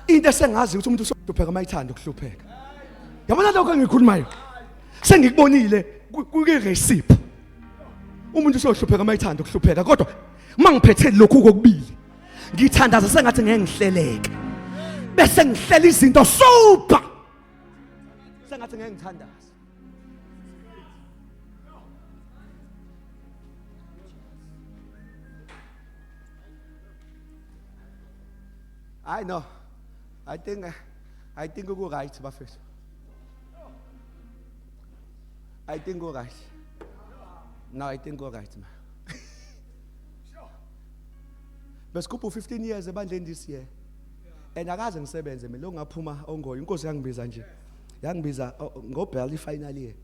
Into esengazi ukuthi umuntu usohlupheka mayithanda ukuhlupheka. Yabona lokho engikhulumayo? Sengikubonile kuyi recipe. Umuntu usohlupheka mayithanda ukuhlupheka kodwa mangiphethe lokhu kokubili ngithandaza sengathi ngeke ngihleleke. Bese ngihlela izinto super. Sengathi ngeke ngithandaze. I know. I think ku right bafethu. I think ku right. No, I think ku right ma. Besigubhu 15 years ebandleni this year. And akaze ngisebenze mina longaphuma ongoyo inkosi yangibiza nje. Yangibiza ngobhel i-final year.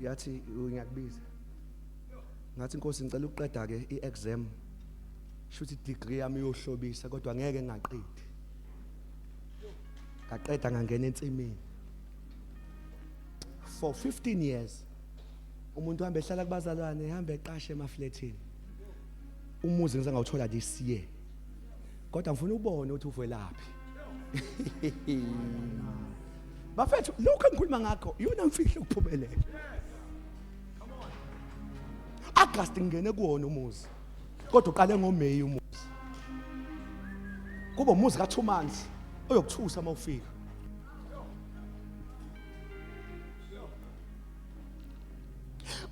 Yathi ngiyakubiza. Ngathi inkosi ngicela ukuqeda ke i-exam. Shuthi degree yami iyohlobisa kodwa ngeke ngingaqedi. Ngaqeda ngangena ensimini. For 15 years umuntu uhambe ehlala kubazalwane ehambe eqashe emafletini. Umuzi ngize ngawuthola this year. Kodwa ngifuna ubone ukuthi uvelaphi. Bafethu lokho engikhuluma ngakho iyona mfihlo ukuphumelela. August ngingene kuwona umuzi. Kodwa uqale ngoMay umuzi. Kuba umuzi ka 2 months oyokuthusa mawufika.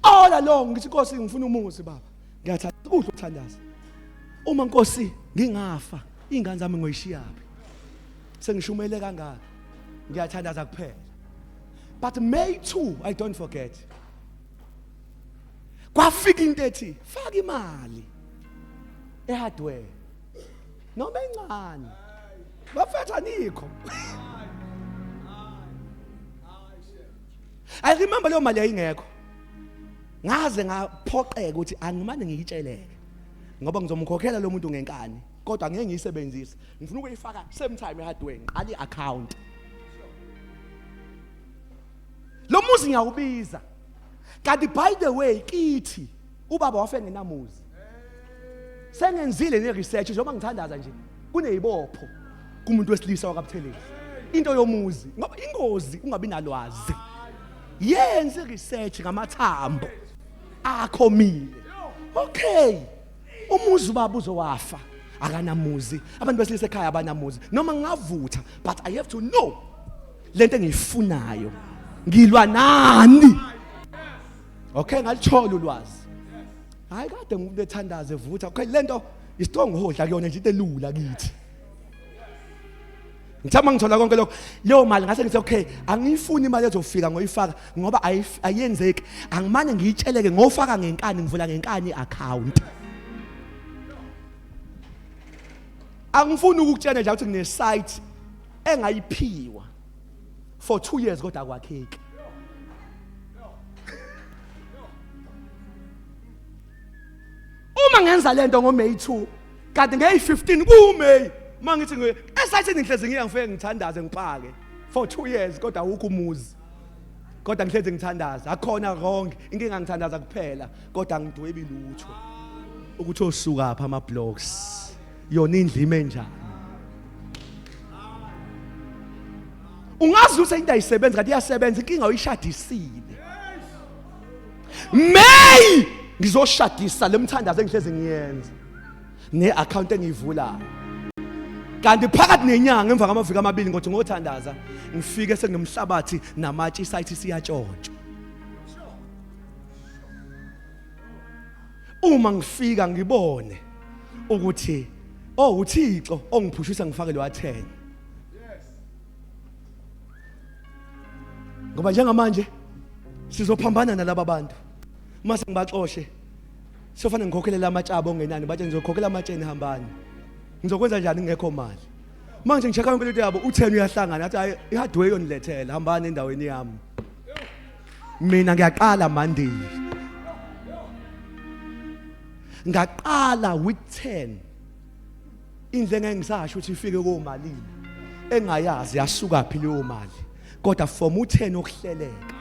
All along ngithi Nkosi ngifuna umuzi baba. Ngiyathanda kuhle ukuthandaza. Uma Nkosi ngingafa ingane zami ngoyishiyaphi? Sengishumele kangaka. Ngiyathandaza kuphela. But May 2 I don't forget. Kwafika into ethi faka imali ehardware. Noma encane. Bafethu anikho. I remember leyo mali yayingekho. Ngaze ngaphoqeka ukuthi angimane ngiyitsheleke. Ngoba ngizomkhokhela lo muntu ngenkani kodwa ngeke ngiyisebenzise. Ngifuna ukuyifaka same time ehardware ngiqala iaccount. Lo muzi ngiyawubiza. Kanti by the way kithi ubaba wafe ngenamuzi. Sengenzile ne research njengoba ngithandaza nje kunezibopho kumuntu wesilisa wakaButhelezi. Into yomuzi ngoba ingozi ungabi nalwazi. Yenze research ngamathambo akho mile. Okay. Umuzi ubaba uzowafa akanamuzi. Abantu besilisa ekhaya abanamuzi. Noma ngingavutha but I have to know lento engiyifunayo. Ngilwa nani? Okay ngalithola ulwazi. Hayi kade ngumuntu ethandaza evutha. Okay lento istronghold akuyona nje into elula kithi. Ngithe uma ngithola konke lokho leyo mali ngase ngithi okay angiyifuni imali ezofika ngoyifaka ngoba ayenzeki angimane ngiyitsheleke ngofaka ngenkani ngivula ngenkani i-account. Angifuni ukukutshela nje ukuthi ngine site engayiphiwa for 2 years kodwa akwakheki. Uma ngenza lento ngoMay 2 kanti ngeyi-15 kuMay uma ngithi esayithini ngihlezi ngiya ngifike ngithandaze ngipake for 2 years kodwa awukho umuzi kodwa ngihlezi ngithandaza akukhona wrong inkinga ngithandaza kuphela kodwa ngidwebi lutho ukuthi osuka pha ama blocks yona indlu ime njani ungazi ukuthi into ayisebenzi kanti iyasebenza inkinga uyishadisile May ngizoshadisa lemthandazo engihlezi ngiyenza ne-account engiyivulayo kanti phakathi nenyanga emva kwamaviki amabili ngothi ngothandaza ngifike sekunomhlabathi namatshe isayithi siyatshontshwa uma ngifika ngibone ukuthi oh uThixo ongiphushisa ngifake lo 10 ngoba njengamanje sizophambana nalaba bantu uma sengibaxoshe sofanele ngikhokhelele amatshabo ongenani batshe ngizokhokhela amatsheni hambani ngizokwenza njani ngekho mali manje ngichecka yonke into yabo u10 uyahlangana athi hayi ihardware yonilethela hambani endaweni yami mina ngiyaqala Monday ngaqala with 10 indle engeke ngisasho ukuthi ifike komalini engayazi yasuka phi leyo mali kodwa from u10 okuhleleka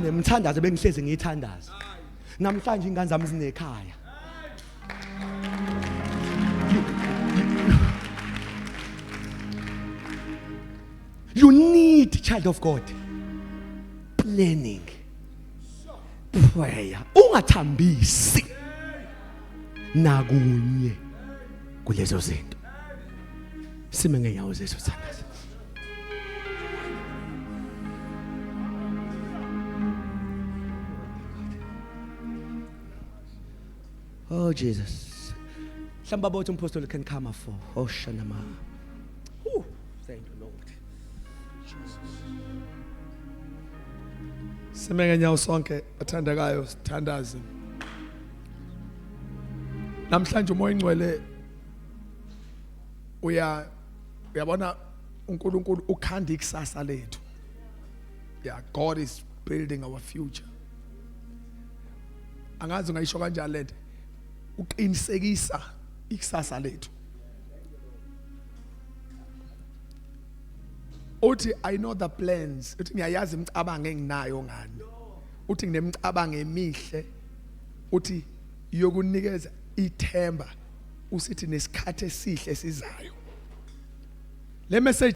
nemthandazo bengihlezi ngiyithandaza namhlanje ingane zami zinekhaya You need child of God planning prayer ungathambisi nakunye kulezo zinto sime ngenyawo zethu thandaza Oh Jesus. Mhlawumbe babothi umpostoli can come for. Oh shanama. Ooh, thank you Lord. Jesus.
Sime ngenyawo sonke bathandekayo sithandaze. Namhlanje umoya ingcwele uya uyabona uNkulunkulu ukhanda ikusasa lethu. Yeah, God is building our future. Angazi ungayisho kanjani lento. Uqinisekisa ikusasa lethu. Uthi I know the plans. Uthi ngiyayazi imicabango enginayo ngani. Uthi nginemicabango emihle. Uthi yokunikeza ithemba usithi nesikhathi esihle esizayo. Le message